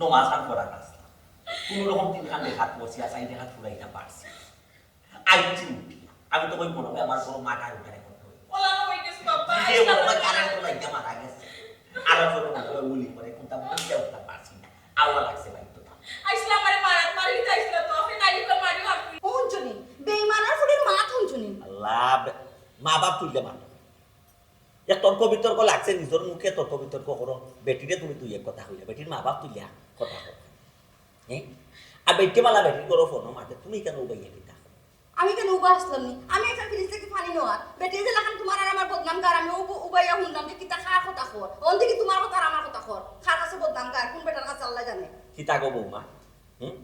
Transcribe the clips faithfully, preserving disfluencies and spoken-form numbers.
নমাজ আর পড়ার রাস্তা। কোনো রকম তিন খান রেখাত পড়ছি, আর চাইর রেখাত ফুরাইতাম পারছি। আইছি উঠিয়া। আমি তো কই মনে হয় আমার বড় মাথার উপরে এখন হই। ওলা না হই গেছে বাবা, যে আইসলাম মনে হয় আরে কারেন্ট লাগিয়া মারা গেছে। আর আসলে মনে হয় উলি করে কোনটা বুঝতে উঠতে পারছি না। আওয়া লাগছে বাইক তো। আইসলাম আরে মারাত মারি দিতে আইসলাম তো, আপনি নাইলে তো মারি মারবি। হুনছনি, বেইমানর ফুরির মাত হুনছনি। আল্লাহ, বে-, মা বাপ তুললে মাত। এক তর্ক বিতর্ক লাগছে, নিজর মুখে তর্ক বিতর্ক করো। বেটিরে তুমি দুই এক কথা কইলে, বেটির মা বাপ তুললে কথা কও। হ্যাঁ? আর বেটি বালা বেটির করো ফোন মাতে, তুমি কেন উবাইয়া কিতা? আমি কেন উবা আসলাম নি? আমি একটা ফ্রিজ থেকে পানি নেওয়ার। বেটি যে লাখান তোমার আর আমার বদনাম গার, আমি উব-, উবাইয়া হুনলাম যে কিতা কার কথা কর। অন দেখি তোমার কথা আর আমার কথা কর। কার কাছে বদনাম গার, কোন বেটার কাছে আল্লাহ জানে। কিতা গো বৌমা? হুম?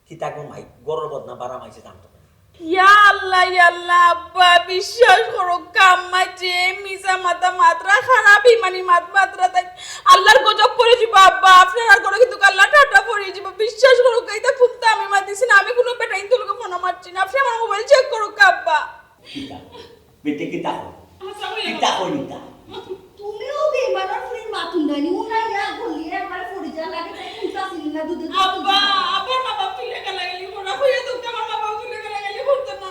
কিতা গো মাই? গরর বদনাম বারা মাইছে জানতো না। ইয়া আল্লাহ, ইয়া আল্লাহ, আব্বা, বিশ্বাস করো, কাম্মা যে মিছা মাতা মাতরা খারাপ, ইমানি মাত মাতরা তাই আল্লাহর গজব পড়ি যিবো, আব্বা। আপনার আর ঘরে কিন্তু আল্লাহ ঠাট্টা পড়ি যিবো, বিশ্বাস করো, এটা কুন্তা আমি মাতিছি না, আমি কোনো বেটাইন তুলকে ফোন মারছি না, আপনি আমার মোবাইল চেক করো, আব্বা। কিতা? বেটি কিতা কয়? আচ্ছা, ওই কিতা কয় ইতা? তুমিও বেইমানর ফুরির মাত হুনরায়নি, উনাইয়া গলিয়ে একবারে পড়ি যা লাগে, তাই কুন্তা ছিল না, দুধে দুধ আব্বা, ছিল। আব্বার মা বাপ তুলে গালাগালি করা, হইয়া তো আমার মা বাপ তুলে গালাগালি করতো না।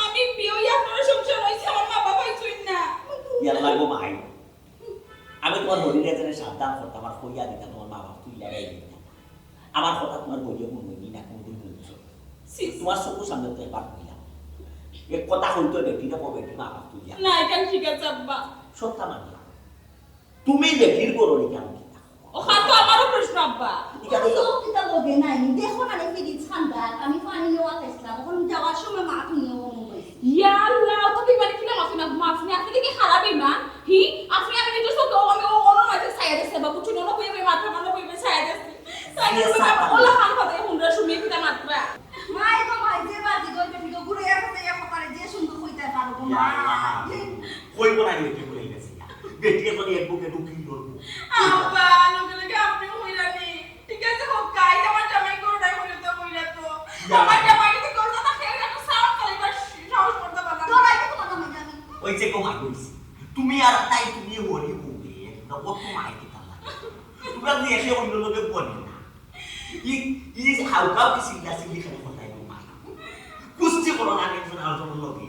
আমি বিয়ে হইয়া আপনার সংসার হইছে, আমার মা বাপ আইছইন না। ইয়াল্লা গো মাই, আমি তোমার হরিরে যেন সাবধান করতাম, আর কইয়া দিতাম, তোমার মা বাপ তুই লাগাই দিতাম। আমার কথা তোমার বইয়ে হুনবইনি না, কোনদিন হুনছো? ছি। তোমার চকুর সামনে তো একবার কইলাম। এক কথা হইতো বেটি না, বেটি মা বাপ তুই লাগা। না, এটা ঠিক আছে, আব্বা। সত্তা মানিয়া। তুমি বেটির গররে কেন কিতা? ও, হ্যাঁ, তো আমারও প্রশ্ন, আব্বা। এটা হইলো তো কিতা লগে নাই, দেখো না রে, ফ্রিজ ঠান্ডা, আমি পানি নেওয়া চাইছিলাম, এখন যাওয়ার সময় মা তুমি ও মনে হয়েছে। ইয়া আল্লাহ, তো বিমানে কিনা মাফি না, মাফি না, আপনি কি খারাপ ইমান? হি, আপনি আমি নিজে সব তো আমি ও ওনার মাঝে ছায়া দিছে, বাবু, চুনো না, বইবে মাথা, মানে বইবে ছায়া দিছে। তাই ইয়ে, বলে, সাফা। ওলা খান কথা, হুনরা শুনে কিতা মাত্রা? মাই গো মাই, যে বাজি গো, বেটি গো, ঘুরে আসছে, ইয়া কপালে যে সুন্দর হইতে পারো গো, ইয়া মা। আল্লাহ। কইবো না রে, তুই বলে গেছিস। বেটি এখন এক বুকে ঢুকি লড়বো। আব্বা, লগে লগে আপনি হইরানি। ঠিক আছে, হোক, কাই আমার জামাই করো, নাই হইলে তো হইরা তো। ইয়া। আমার জামাই তো করো না, কেউ একটা সালাম করে, এবার সাহস করতে পারলাম না। তোরাই তো তোমার জামাই জানি। ওই যে কমা কইছি, তুমি আর তাই তুমি হরি বউরে, না ও তো মাই কিতা লাগে। তোমরা দুই একে অন্য লোকে বলে না। ই, ই হালকাও কি চিল্লা চিল্লি খালি কথাই বলবা। কুস্তি করো না একজন আরেকজনের লগে।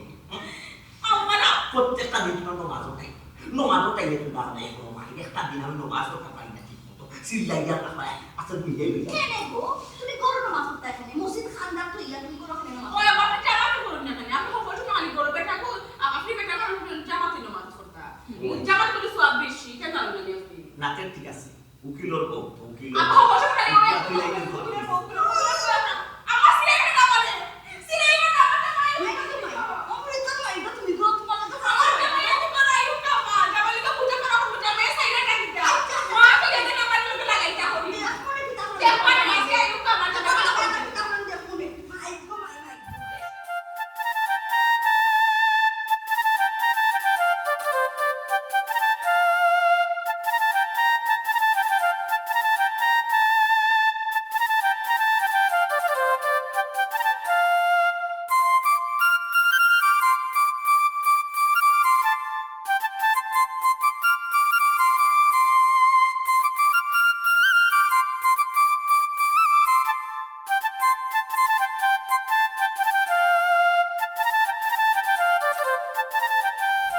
আমার প্রত্যেকটা দিন তোমার নমাজও তাই। নমাজও তাই তুমি বারো করো মাই। একটা দিন আমি নমাজ করতে পারি না ঠিক মতো। চিল্লাইয়া না পায়। আচ্ছা, বুঝে লইয়া। কেন গো? তুমি করো নমাজ করতে এখানে? মসজিদ খান্দান তো ইয়া, তুমি করো কেন নমাজ? ওই আমার জামাতে করুন না কেন? আমি তো বলছি না, আমি করো বেটা গো, আ-, আপনি বেটা মানুষ জামাতে নমাজ করতা। হুম। জামাত করলে সওয়াব বেশি, কেন জানো না আপনি? না, ঠিক আছে। উকিলর বউ, উকিলর আব্বা, বউ। অবশ্য খালি ওই উকিল আইলে তো। উকিলর বউ, উকিলর বউ, উকিলর বউ। আমার সিলাই না বলে। সিলাই না, আমার তো মায়ের মাই, মাই, মাই। অমৃতর মাই, এটা তুমি গো, তোমার তো আমার তো মায়ের তো করাই উঠা মা। জামালি তো পূজা করা হবে, জামাই সাইরা না দিতা। মা তো গেছে না, আমার লোকে লাগাইতা হবে। দেখো না, কিতা হবে। দেখো না, মাঝে আইও তো আমার জামাই লাগাইতা। দেখো না, দেখো না। মাই গো, মাই, মাই।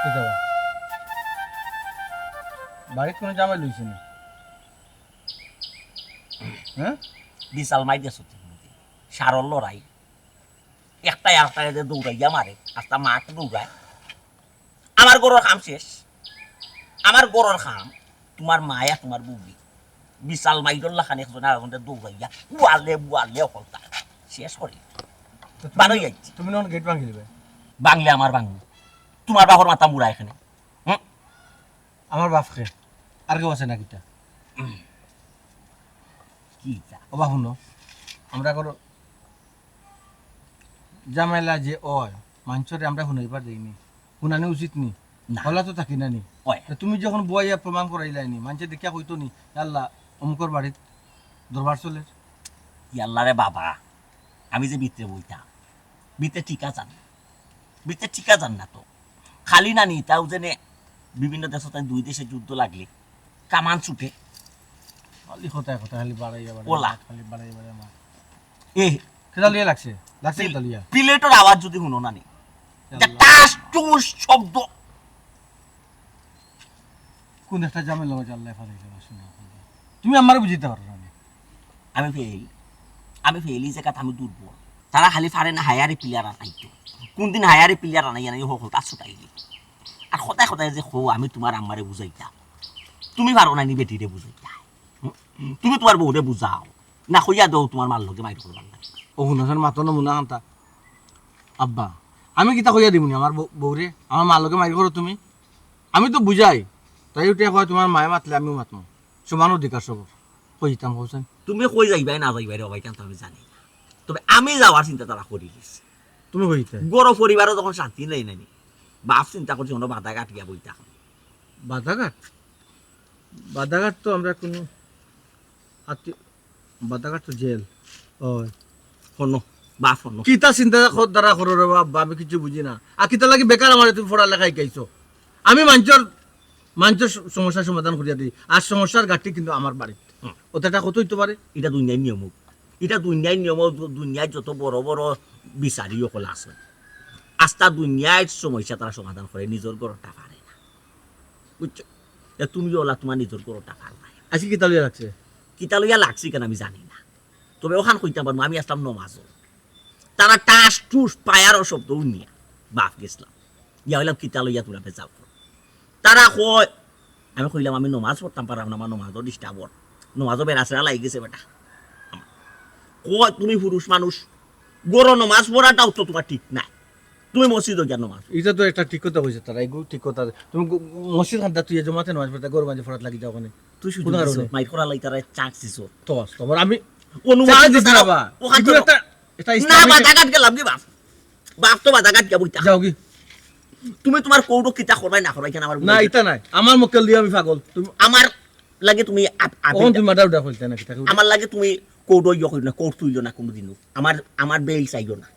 কিতা বা? বাড়িত কোনো জামাই লইছে না? হ্যাঁ? বিশাল মাই দেশো তিন দিন। সারর লড়াই। একটাই আরেকটারে যে দৌড়াইয়া মারে, আস্তা মাঠ দৌড়ায়। আমার ঘরর কাম শেষ। আমার ঘরর কাম, তোমার মায়া, তোমার বউরি। বিশাল মাইরর লাখান একজন আরেকজনরে দৌড়াইয়া, বুয়ালে, বুয়ালে অকলতা। শেষ করি। তো তুমি বারোই আইছি। তুমি নন গেট ভাঙি দিবে? ভাঙলে আমার ভাঙবো। তোমার বাপর মাথা মুড়া এখানে। হুম? আমার বাপকে আর কেউ আছে না কিতা? কিতা? ওবা হুনো, আমরা করো ঝামেলা যে অয়, মানষরে আমরা হুনাইবার দেইনি। হুনানি উচিত নি? না। হলা তো থাকি না নি? অয়। তা তুমি যখন বইয়া প্রমাণ করাইলাইনি, মানষে দেখিয়া কইতো নি, "আল্লাহ, অমুকর বাড়িত দরবার চলের।" ইয়াল্লা রে বাবা, আমি যে ভিতরে বইতাম, ভিতরে ঠিক আছে না। ভিতরে ঠিক আছে না তো। খালি না নি, তাও জেনে বিভিন্ন দেশো তাই দুই দেশে যুদ্ধ লাগলে কামান ছুটে। খালি কথায় কথায় খালি বাড়াইয়া বাড়াইয়া ওলা। মাত, খালি বাড়াইয়া বাড়াইয়া মাত। এ, কিতা লইয়া লাগছে? লাগছে কিতা লইয়া? প্লেটর আওয়াজ যদি হুনো না নি, যে আল্লাহ। টাস টুস শব্দ। কোন একটা জামেলা লগে আল্লাহ ফালাইছে না, শুনো। তুমি আমারে বুঝাইতে পারো না নি। আমি ফেল, আমি ফেলি যে কথা আমি দুর্বল। তারা খালি ফারে না হায়ারি প্লেয়ার আনাইতো। কোন দিন হায়ারি প্লেয়ার আনাইয়া নাই হকল তার ছুটাইলি। আর কথায় কথায় যে কও আমি তোমার আম্মারে বুঝাইতাম, তুমি পারো না নি বেটিরে বুঝাইতা। হুম? তুমি তোমার বউরে বুঝাও, না কইয়া দেও তোমার মার লগে মাইর করবার লাগি। ও হুনো, মাতো নমুনা খান্তা। আব্বা, আমি কিতা কইয়া দিমুনি আমার বউ-, বউরে? আমার মার লগে মাইর করো তুমি? আমি তো বুঝাই, তাই উঠে কয় তোমার মায়ে মাতলে আমিও মাতমু, সমান অধিকার সবর। কইতাম কওছেন। তুমি কই যাইবায় না যাইবায় রে বাবা, ইখান তো আমি জানি না। তবে আমি যাওয়ার চিন্তা তারা করি গেছে। তুমি কইতে? গরো পরিবারও যখন শান্তি নেই নানি, বাপ চিন্তা করছি অন্য বাধাঘাট গিয়া বইতা। বাধাঘাট? বাধাঘাট তো আমরা কোনো আত্তি-, বাধাঘাট তো জেল। ওই। হনো, বাপ হনো। কিতা চিন্তা কর-, ধারা করো রে বাপ, আমি কিছু বুঝি না। আর কিতা লাগি বেকার আমারে তুমি পড়ালেখা শিখাইছো? আমি মানষর, মানষর স-, সমস্যার সমাধান করিয়া দিই, আর সমস্যার গাঠি কিন্তু আমার বাড়িত। হুম। অতটা কত হইতে পারে? এটা দুনিয়ার নিয়ম হোক, এটা দুনিয়ার নিয়ম হোক, দু-, দুনিয়ার যত বড় বড় বিচারি হকল আছে, আস্তা দুনিয়ার সমস্যা তারা সমাধান করে, নিজর ঘরটা পারে না। বুঝছো? তা তুমি ওলা তোমার নিজর ঘরটা পারবায়। আজকে কিতা লইয়া লাগছে? কিতা লইয়া লাগছে কেন আমি জানি না, তবে ওখান কইতাম পারবো, আমি আসলাম নমাজও, তারা টাস টুস পায়ারও শব্দ উনিয়া বাপ গেছিলাম, ইয়া হইলাম কিতা লইয়া তোরা বেজাল করো। তারা কয়, আমি কইলাম আমি নমাজ পড়তাম পারলাম না, আমার নমাজও ডিস্টার্ব অর, নমাজও বেড়াছেড়া লাগি গেছে বেটা। কয় তুমি পুরুষ মানুষ, গরো নমাজ পড়াটাও তো তোমার ঠিক নাই, তুমি মসজিদও গিয়া নমাজ পড়ো। এটা তো একটা ঠিক কথা কইছে তারা, এগু ঠিক কথা। তুমি গু-, মসজিদ খান্তা তুই জমাতে নমাজ পড়তে গরো মাঝে পড়াত লাগি যাও ওখানে। তুই শুধু কোনো কারণে। মাইর করা লাই তারা চান্স দিছো। তো বাস, তোমার আমি অনুমান চান্স দিছি না তারা বা। ওখান এগুলো তো একটা, এটা না, ইসলামিক বাধাঘাট গেলাম কি বাপ? বাপ তো বাধাঘাট গিয়া বইতা। যাও কি? তুমি তোমার কৌটো কিতা করবায় না করবায় কেন আমার না, বুঝাইতে এটা নাই। আমার মক্কেল দিয়ে আমি পাগল। তুমি আমার লাগে তুমি আপ-, আপ-, ওখান তুমি মাথা উঠা ফেলতে না, কিতা কইবে? আমার লাগে তুমি কৌটো ইয়ে করিও না, কৌট তুইলো না কোনোদিনও। আমার, আমার বেইল চাইও না।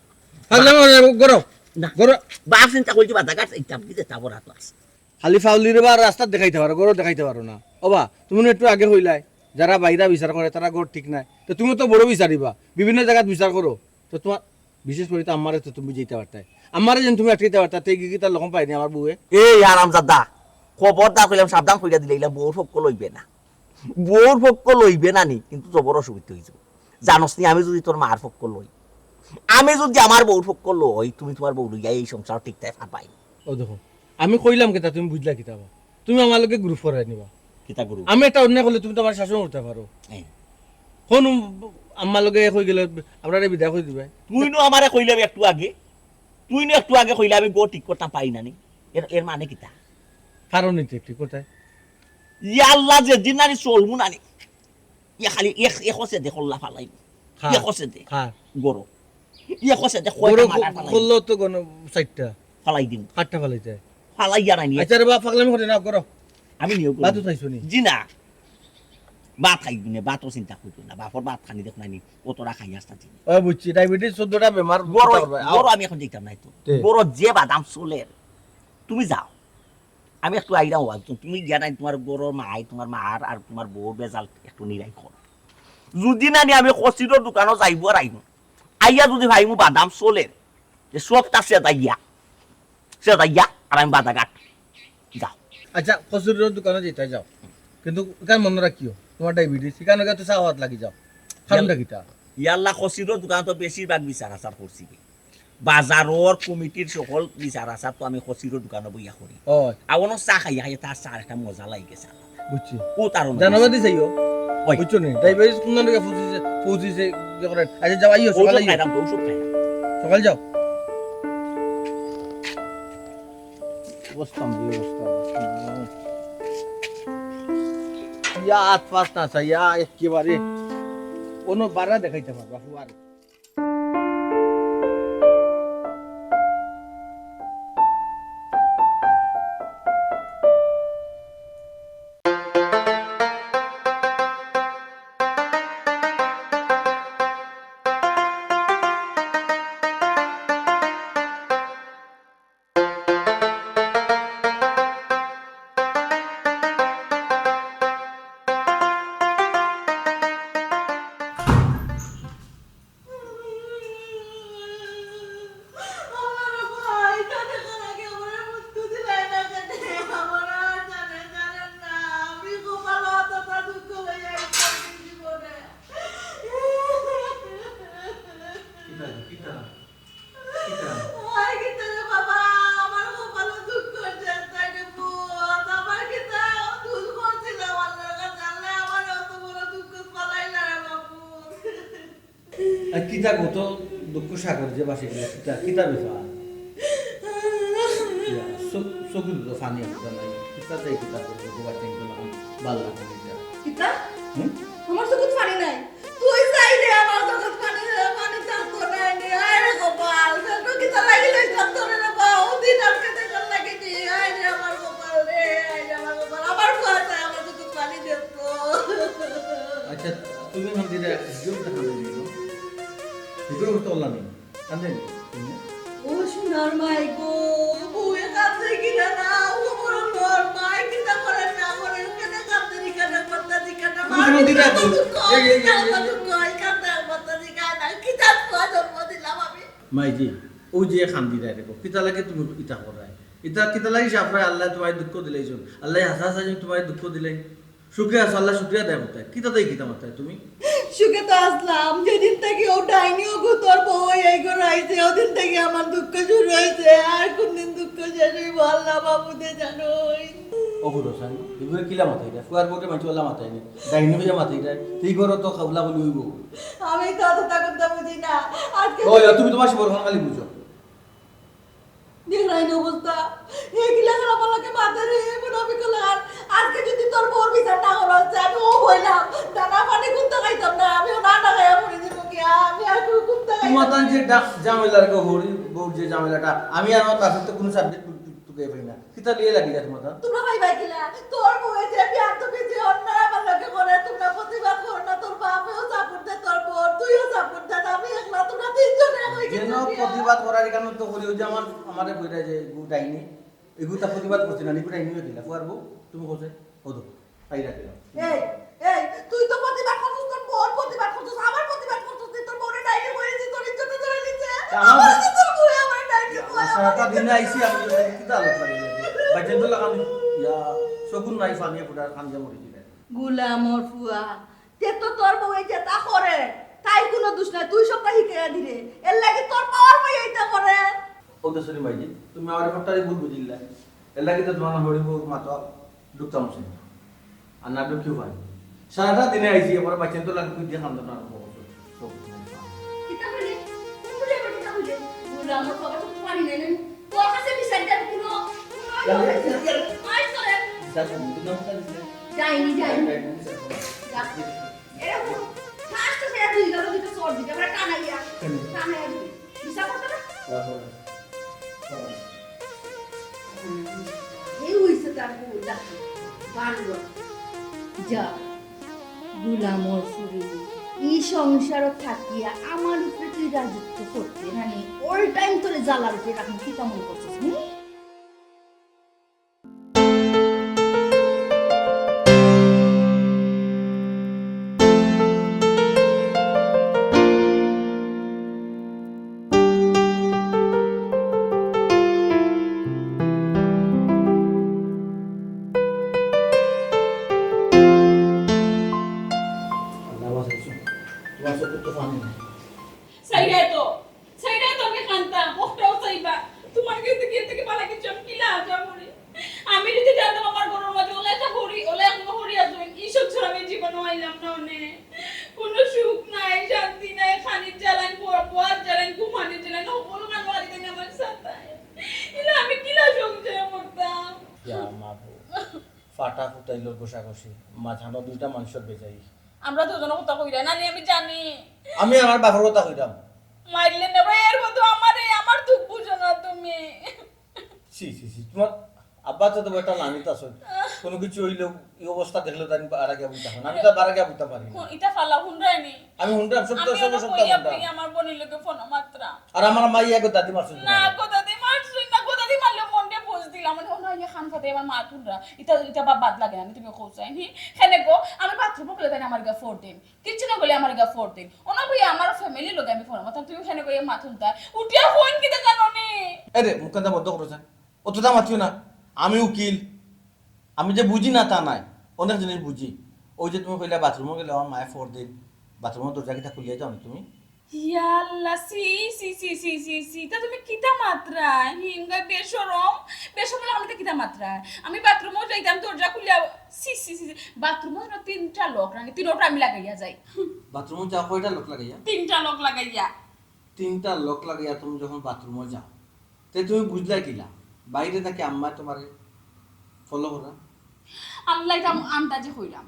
পাগলামি করে, গরো। না। গরো। বাপ চিন্তা করছি বাধাঘাট, এই চাপ দিতে চাবো রাত আছে। খালি ফাউলিরে বা রাস্তাত দেখাইতে পারো, গরো দেখাইতে পারো না। ও বা, তুমি না একটু আগে কইলায়, যারা বাইরা বিচার করে, তারা গর ঠিক নাই। তো তুমি তো বড় বিচারি বা, বিভিন্ন জাগাত বিচার করো। তো তোমার, বিশেষ করি তো আমারে তো তুমি বুঝাইতে পারতায়। আমারে যেন তুমি আটকাইতে পারতায়, তে কি তার লক্ষণ পাইনি আমার বউয়ে? এই আরামজাদা, খবরদার কইলাম, সাবধান কইরা দিলে, ইলা বউর পক্ষ লইবে না। বউর পক্ষ লইবে না নি, কিন্তু জবর অসুবিধা হইছে। জানোস নি, আমি যদি তোর মার পক্ষ লই, আমি যদি আমার বউর পক্ষ লই, তুমি তোমার বউ লইয়া এই সংসার টিকতায় পারবায় নি। ও দেখো, আমি কইলাম কিতা, তুমি বুঝলা কিতা বা? তুমি আমার লগে গ্রুপ করাই নিবা। কিতা গ্রুপ? আমি একটা অন্যায় করলে তুমি তো আমার শাসন করতে পারো। হ্যাঁ। কোন আমার লগে এক হয়ে গেলে আমরা বিদায় করে দিবে। তুই নু আমারে কইলে একটু আগে, তুই নু একটু আগে কইলে আমি গো ঠিক করতাম পারি না নি। এর, এর মানে কিতা? কারণ নিতে ঠিক কোথায়? ইয়া আল্লাহ, যে দিন নানি চলমু নানি। ইয়া খালি এক, এক হসে দে কল্লা ফালাই। খা। এক হসে দে। খা। গরো। এক হসে দে কয়টা গরো মাথা খ-, ফালাই। কল্লা তো গণ চারটা। ফালাই দিম। আটটা ফালাই যায়। ফালাই আর আনি। আচ্ছা রে বাপ, পাগলামি করে না, গরো। আমি নিয়োগ করব। ভাত উঠাইছো নি? জি না। ভাত খাই দিনে, ভাতও চিন্তা করতো না। বাপর ভাত খানি দেখ নানি, কতটা খাই আসতা চিনি। ও বুঝছি, ডায়াবেটিস চোদ্দটা বেমার গরো, করতে পারবে। আও। গরো আমি এখন যাইতাম নাই তো। তে। গরো যে বাদাম চলের, তুমি যাও। আমি একটু আইরাম ওয়াজ, তুমি গিয়া নাই তোমার গরো মাই, তোমার মার আর তোমার বউ বেজাল একটু নিরাই কর। যদি না নি আমি কচিরর দোকানো যাইবো আর আইমু। আইয়া যদি ভাইমু বাদাম চলের, যে সব তার সেদাইয়া, সেদাইয়া আর আমি বাদাঘাট। যাও। আচ্ছা, কচুরির দোকানো যেতে যাও, কিন্তু এখানে মনে রাখিও, তোমার ডায়াবেটিস, এখানে গিয়ে তো চাওয়াত লাগি যাও। কারণটা কিতা? ইয়াল্লা, কচুরির দোকানো তো বেশিরভাগ বিচার আচার করছি। বাজারর কমিটির সকল বিচার আচার তো আমি কচুরির দোকানো বইয়া করি। ও। আর ওনো চা খাইয়া খাইয়া তার চার একটা মজা লাগি গেছে। বুঝছি। ও তার অন্য জানাবা কিছু। দি চাইও। ওই। বুঝছো নি? ডায়াবেটিস কোন দিকে পৌঁছিছে, পৌঁছিছে, ইয়ে করে। আচ্ছা, যাও, আইও, ঔষধ সকালে আইও। খাইলাম তো, ঔষধ খাইলাম। সকালে যাও। অবস্থা নেই, অবস্থা, অবস্থা নেই। ইয়া, আত পাস না, চাইয়া একেবারে কোনো বাড়া দেখাইতে পারবা, ফুয়ার। আর কিতা গো, তো দুঃখ সাগর যে ভাসি গেল, কিতা, কিতা ব্যাপার? ইয়া, চো-, চোখে তো পানি আসছে না। কিতা তাই কিতা করবো, তোমার টেনশন এখন ভালো লাগে না। কিতা? হুম? আমার চোখে পানি নাই। তুই যাই রে, আমার চোখে পানি রে, পানি থাকতো নাই রে। আয় রে কপাল, তোর কিতা লাগিল এই চত্বরে রে বা? ও দিন আজকে দেখল লাগে নি। আয় রে আমার কপাল রে, আয় রে আমার কপাল। আমার ফুয়া চায়, আমার চোখে পানি দে তো। আচ্ছা, তুমি এখন দিলে জোর দেখা দিল। ভিতরে উঠতে পারলাম না। কান্দেন? ও সোনার মাই গো, বউয়ে কান্দে কিনা না, ও বড় ঘর, মাই কিতা করে না করে, কেনে কান্দে নি, কেনে করতে দি, কেনে তুমি মার কেন দিলে ভিতরে এত? দুঃখ, এই, এই, এই, এই, এই। দুঃখ, এই কান্দে করতে দি, কান্দে, কিতা ফুয়া জন্ম দিলাম আমি? মাইজি, ও যে কান্দি দেয় দেখো, কিতা লাগে তুমি ইতা করায়? ইতা কিতা লাগে সাফরায় আল্লাহ তোমায় দুঃখ দিলাইছইন? আল্লাহ হাসা হাসা তোমায় দুঃখ দিলাইন। সুখে আছো, আল্লাহ শুকরিয়া দেয় কোথায়? কিতা তাই কিতা মাথায় তুমি? সুখে তো আসলাম, যেদিন থাকি ও ডাইনি ওগু তোর বউ এই ঘর আইছে, ওদিন থাকি আমার দুঃখ শুরু হইছে। আর কোনদিন দুঃখ শেষ হইব আল্লাহ বাবুদে জানোই। ও বুড়ো সান, এগুলো কিলা মাথায় দেয়? ফুয়ার বউটে মানছে ওলা মাথায় নেই, ডাইনি হইয়া মাথায় দেয়। তুই করো তো খাবলা বলি হইব। আমি তো অত তা করতে বুঝি না। আজকে ওই, তুমি তোমার সে বড় খালি বুঝো। দেখরাইন অবস্থা, এগুলা খারাপ লাগে মাথায় রে, মনে হবে কলার। আজকে যদি তোর বউর বিচার না করা হচ্ছে, আমি ও হইলাম, দানা পানি কুন্তা খাইতাম না, আমি ও না না খাইয়া মরে যাবো গিয়া, আমি আর কুন্তা খাইতাম তোমার তান যে না। ডা-, ঝামেলার গো হরি, বউর যে ঝামেলাটা, আমি আর আমার বাসার তো কোনো সাবজেক্ট টুকে পাই না। কিতা লিয়ে লাগি যা তোমার তান? তোমরা ভাই ভাই কিলা, তোর বউয়ে যে বিয়ার তো বেশি অন্যায় আমার লগে করে, তোমরা প্রতিবাদ করো না, তোর বাপেও সাপোর্ট দে, তোর বউ, তুইও সাপোর্ট দে, আমি একলা, তোমরা তিনজনে হয়ে যেন গেছো বিয়া। প্রতিবাদ করার এখানে তো করি, ওই যে আমার, আমারে কইরা যে গু ডাইনি, এগুতা প্রতিবাদ করছি না, নিগুতা ডাইনি হয়ে দিলা, ফুয়ার বউ, তুমি কোথায়? হদো, তাই রাখলাম। এই, এই, তুই তো প্রতিবাদ করছিস, তোর বউর প্রতিবাদ করছিস, আমার প্রতিবাদ করছিস, তুই তোর বউরে ডাইনি বলে দিস, তোর ইজ্জত ধরে নিছে। তা আমার আমার তো তোর বউয়ে আমার ডাইনি বলে, আমার সারাটা দিনে আইছি, আমি তো কিতা আলোচনা করি? বাচ্চা তো লাগাম, ইয়া, শগুন নাই, ফানিয়ে ফুটার খান দিয়ে মরে দিলে। গুলামর ফুয়া, তে তো তোর বউয়ে যেতা করে, তাই কোনো দোষ নাই, তুই সবটা হিকাইয়া দিরে। এর লাগি তোর পাওয়ার পাইয়া ইতা করে। ও তো সরি মাইজি, তুমি আমার কথাটা ভুল বুঝিলা। এর লাগি তো তোমার হরি বউ মাথা ঢুকতাম আছে। আর না ঢুকিও পারি। সারাটা দিনে আইছি, এবার বাচ্চা তো লাগে, তুই দিয়ে খান্দন আরম্ভ করছো। তো কিতা বলে? কোন বলে আবার কিতা বলে? বলে আমার বাবা তো পারি না, না। তোর কাছে বিচার দেব কোনো, কোনো ইয়া, ইয়া, ইয়া, ইয়া। আয় তোরে। বিচার করবো, তুই না কথা দিছিস। যাইনি, যাইনি। যাই, যাই, বিচার করবো। যা। এরকম ফার্স্ট ফেরা দুই গেল, দুটো চোর দিকে, আমরা টানাইয়া। কেন? টানাইয়া দিবি। বিচার করতে না? হ্যাঁ, হ্যাঁ। হ্যাঁ। এই হইছে তার বউ, যা। বারো। যা। গুলামর ফুরি, ই সংসারো থাকিয়া আমার উপরে তুই রাজত্ব করতে, মানে, all time তোরে জ্বালার উপরে রাখবো, কিতা মনে করছিস, হুম? আল্লাহ বাঁচাইছো। তোমার চোখে তো পানি নাই। চাইরায় তো, চাইরায় তো আমি কানতাম, ওটাও চাইবা। তোমার গেছে গিয়ে থেকে পালা কিছু আমি কিলা আশা করি? আমি যদি জানতাম আমার ঘরর মাঝে ওলা একটা হরি, ওলা এখন হরি আছে, এই সংসার আমি জীবনও আইলাম না অনে। কোনো সুখ নাই, শান্তি নাই, খানির জ্বালান, পো-, পোয়ার জ্বালান, ঘুমানির জ্বালান, হকল কান বাড়ি থেকে আমার সাথে। এলা আমি কিলা সংসার করতাম? ইয়া মাবুদ, ফাটা ফুটাইলর ঘষাঘষি, মাঝানো দুইটা মানুষর বেজাই। আমরা দুজনে কথা কইরা, নানি আমি জানি। আমি আমার বাপর কথা কইতাম। মারলে না ভাই, এর মতো আমারে, আমার দুঃখ বুঝো না তুমি। ছি, ছি, ছি, তোমার আব্বা তো তোমার একটা লামিত আছে। কোনো কিছু হইলেও, এই অবস্থা দেখলে তো আমি বারা গিয়া বুঝতাম না। আমি তো বারা গিয়া বুঝতাম পারি না। হুন, ইটা ফালা হুনরায়নি। আমি হুনরাম, সত্য, আমি সত্য, ওনো সত্য কইয়া হুনরাম। আপনি আমার বোনের লগে ফোন মাত্রা। আর আমার মাই আগে দাদি মারছে না। গো দাদি মারছুন না, গো দাদি মারলে মনটা বুঝ দিলাম। মানে, ওনো ইয়ে খান ফাতে আমার মা তুলরা। ইটা, ইটা বাপ বাদ লাগে না, তুমি কও চাই, হি? কেনে গো, আমি বাথরুমো গেলে তাই আমার গা ফোর দিন। কিচ্ছু না গেলে আমার গা ফোর দিন। ওনো ভাই আমার ফ্যামিলির লগে আমি ফোন মাত্রা, তুমি কেনে গো ইয়ে মা তুলতা? উঠিয়া ফোন কিতা জানো নি? এ রে, মুখখানটা বন্ধ করো যা। অতটা মাতিও না। আমি উকিল। আমি যে বুঝি না তা নাই। অনেক জিনিস বুঝি। ওই যে তুমি কইলা বাথরুমো গেলে আমার মায়ে ফোর দিন। বাথরুমর দরজা কিতা খুলিয়া যাও নি তুমি? ইয়া আল্লাহ, ছি, ছি, ছি, ছি, ছি, ছি, ইতা তুমি কিতা মাতরায়? হিংগা বেশরম, বেশরম, আমি ইতা কিতা মাতরায়? আমি বাথরুমো যাইতাম, দরজা খুলিয়া, ছি, ছি, ছি, ছি, বাথরুমো যেন তিনটা লক রাখে, তিনটা আমি লাগাইয়া যাই। বাথরুমো যাও কয়টা লক লাগাইয়া? তিনটা লক লাগাইয়া। তিনটা লক লাগাইয়া তুমি যখন বাথরুমো যাও, তে তুমি বুঝলা কিলা? বাইরে থাকি আম্মায় তোমারে ফলো করা? আল্লাহ, ইতা আন্দাজে কইলাম।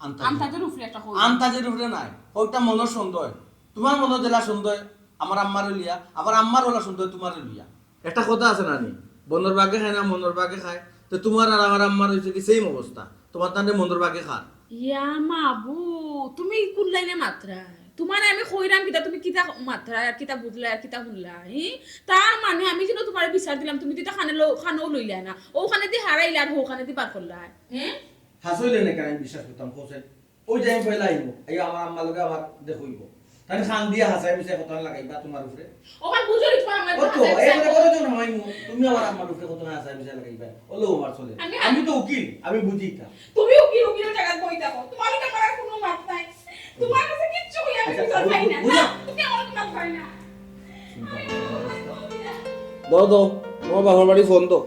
আন্তাজে। আন্তাজের উপরে একটা কই। আন্তাজের উপরে নাই, ওটা মনর সন্দেহ। তোমার মনর যেলা সন্দেহ আমার আম্মারে লইয়া, আমার আম্মার ওলা সন্দেহ তোমারে লইয়া। একটা কথা আছে না নি, বনর বাঘে খায় না মনর বাঘে খায়। তো তোমার আর আমার আম্মার হইছে কি সেম অবস্থা, তোমার তাহলে মনর বাঘে খার। ইয়া মাবু, তুমি কোন লাইনে মাতরায়? তোমারে আমি কইরাম কিতা, তুমি কিতা মাতরায় আর কিতা বুঝলায় আর কিতা হুনলায়, হি? তার মানে আমি যেন তোমারে বিচার দিলাম, তুমি তো ইতা খানে লো-, খানেও লইলায় না, ওখানে দি হারাইলায় আর ওখানে দি বার করলায়, হে? হাসইলে না কেন আমি বিশ্বাস করতাম, কোসেন? ওই যে আমি পয়লা আইবো, এই আমার আম্মার লগে আবার দেখইবো। তাহলে খান দিয়া হাসাই মিশাই কথা লাগাইবা তোমার উপরে। ওখানে বুঝো নি তোমার আমার ও তো, হাসাই এই মিশাই কথা কথা। কত জন হামাইমু? তুমি আমার আম্মার উপরে কত হাসাই মিশাই লাগাইবা? ও লো আমার চলে। আমি আমি তো উকিল, আমি বুঝি তা। তুমি উকিল, উকিলের জায়গায় বই থাকো। তোমার লগে আমার আর কোনো মাত নাই। তোমার কাছে কিচ্ছু কই আমি আচ্ছা, বিচার বুঝ-, পাই না। বুঝ-, না, তুমি আমার লগে মাত পাই না। দাও, দাও, তোমার বাবার বাড়ি ফোন দাও।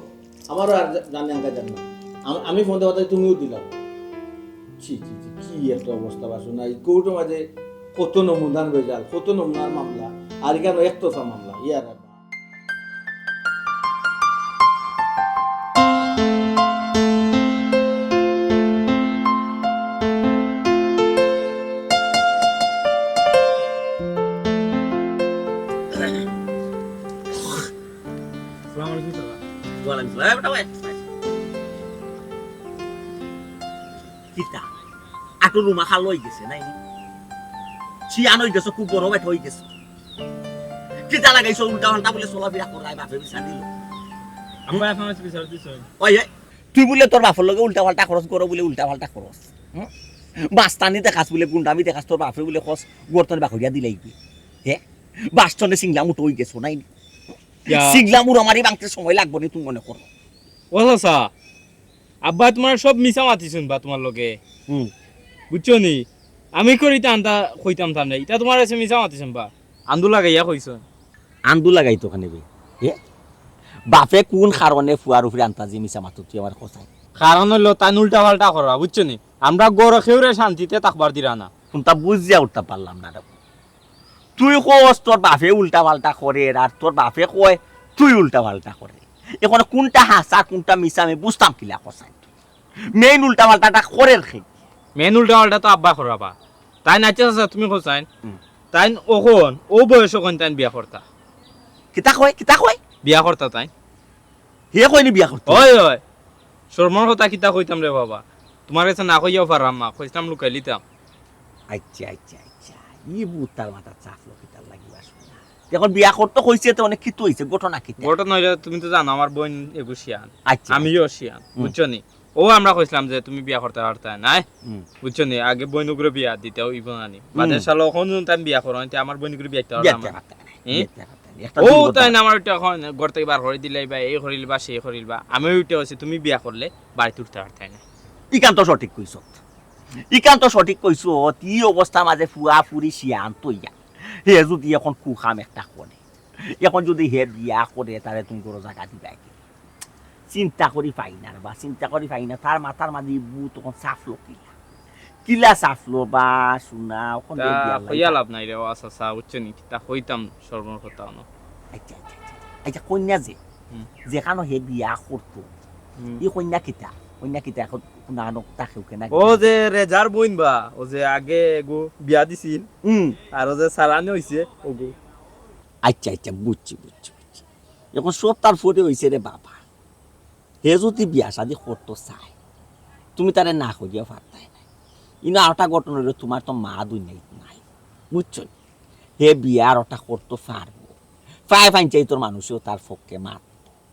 আমারও আর জা-, জানি আঙ্কা জানি না। আম-, আমি ফোন দেওয়াতে তুমিও দিলাও। ছি, ছি, ছি, কি একটা অবস্থা বাসু না। এই কোর্টের মাঝে কত নমুনার ভেজাল, কত নমুনার মামলা, আর এখানে একতরফা মামলা। ইয়ার আসসালামু আলাইকুম, চাচা। ওয়ালাইকুম সালাম। এ, বেটা, ওই, কিতা? আটু রুমা খালো হই গেছে, নাই? চিয়ান হই গেছে, খুব বড় বেটা হই গেছে। কিতা লাগাইছো উল্টা পাল্টা বলে চলাফেরা করায় বাপে বিচার দিল? আব্বা এখন আছে বিচার দিছে। ওই, ওই, তুই বলে তোর বাপর লগে উল্টা পাল্টা খরচ করো বলে উল্টা পাল্টা খরচ। হুম? মাস্তানি দেখাস বলে গুন্ডামি দেখাস তোর বাপে বলে খস গর্তনে বাকরিয়া দিলাইবি। হে? বাসনে সিংলা মুটো হই গেছো, নাই? ইয়া। সিংলা মুড়ো মারি ভাঙতে সময় লাগবো নি তুমি মনে করো? ও চাচা, আব্বা তোমার সব মিছা মাতি শুনবা তোমার লগে। হুম। বুঝছো নি? আমি করি তা আনতা কইতাম তা নাই। ইটা তোমার আছে মিছা মাতি শুনবা। আন্দু লাগাইয়া কইছো। আন্দু লাগাই তো খানে বে। এ? বাপে কোন কারণে ফুয়ার উপরে আনতা যে মিছা মাতো তুই আমার কথা? কারণ হইলো তাই উল্টা পাল্টা করা, বুঝছো নি? আমরা গরো খেউরে শান্তিতে থাকবার দিরা না। কোনটা বুঝিয়া উঠতে পারলাম না রে। তুই কস তোর বাপে উল্টা পাল্টা করে, আর তোর বাপে কয় তুই উল্টা পাল্টা করে। এখন কোনটা হাছা, কোনটা মিছা আমি বুঝতাম কিলা কসাই? মেইন উল্টা পাল্টাটা করের খে? মেইন উল্টা পাল্টা তো আব্বা করাবা। তাই নাচে চাচা তুমি কসাইন? হুম। তাই ওখন, ও বয়স ওখন তাই বিয়া করতা। কিতা কয়, কিতা কয়? বিয়া করতা তাই। হে কইনি বিয়া করতে? ওই, ওই। শরমর কথা কিতা কইতাম রে বাবা। তোমার কাছে না কইয়াও পারলাম না, কইতাম লুকাই লিতাম। আচ্ছা, আচ্ছা, আচ্ছা। ই বুতার মাথা চাপ লকিতার লাগিবা শুনা। এখন বিয়া করতে কইছে তো অনেক কিতা হইছে, ঘটনা কিতা? ঘটনা হইলে তুমি তো জানো আমার বোন এগু শিয়ান। আচ্ছা। আমিও শিয়ান, হুম। বুঝছো নি? ও আমরা কইছিলাম যে তুমি বিয়া করতে পারতায় নায়। হুম। বুঝছো নি? আগে বইনুগুরে বিয়া দিতে হইব না নি। হুম। বাদে শালা অখন যদি আমি বিয়া করো, তে আমার বইনুগুরে বিয়া দিতে পারতাম বিয়া না। দিতে পারতাম না। হুম? বিয়া দিতে পারতাম না। একটা ও দুর্ঘটনা। তাই না আমার ওইটা এখন ঘর থেকে বার করে দিলাই বা এই করিল বা সেই করিল বা। আমি ওইটা হচ্ছে তুমি বিয়া করলে বাড়িতে উঠতে পারতায় না। ইকান তো সঠিক কইছত। ইকান তো সঠিক কইছত। ই অবস্থার মাঝে ফুয়া ফুরি শিয়ান তইয়া। হে যদি এখন কুখাম একটা করে। এখন যদি হে বিয়া করে, তাহলে তুমি কোনো জায়গা দিবায় কি? চিন্তা করি পাই না রে বা, চিন্তা করি পাই না। তার মাথার মাঝে ভূত তখন চাপলো কিলা। কিলা চাপলো বা, শুনা, ওখান তা দিয়ে বিয়া কইয়া লাগা। লাভ নাই রে, ও আচ্ছা, আচ্ছা, বুঝছো নি? কিতা কইতাম সর্বর কথা অনো। আচ্ছা, আচ্ছা, আচ্ছা। আচ্ছা, কইনা যে, হুম। যেখানো হে বিয়া করতো, হুম। ই কইনা কিতা? কইনা কিতা এখন নানো তাকে ওকে না ও কিতা? যে রেজার বইন বা, ও যে আগে এগু বিয়া দিছিল, হুম। আর ও যে সালানি হইছে, ওগু। আচ্ছা, আচ্ছা, বুঝছি, বুঝছি, বুঝছি। এখন সব তার ফটে হইছে রে বাবা। হে যদি বিয়া শাদি করতো চায়, তুমি তারে না করিয়া পারতায় না। ইনো আরটা ঘটনা হইলো, তোমার তো মা দুনিয়াত নাই, বুঝছো নি? হে বিয়া আরটা করতো পারবো। প্রায় পঞ্চায়েতর মানুষেও তার পক্ষে মাত,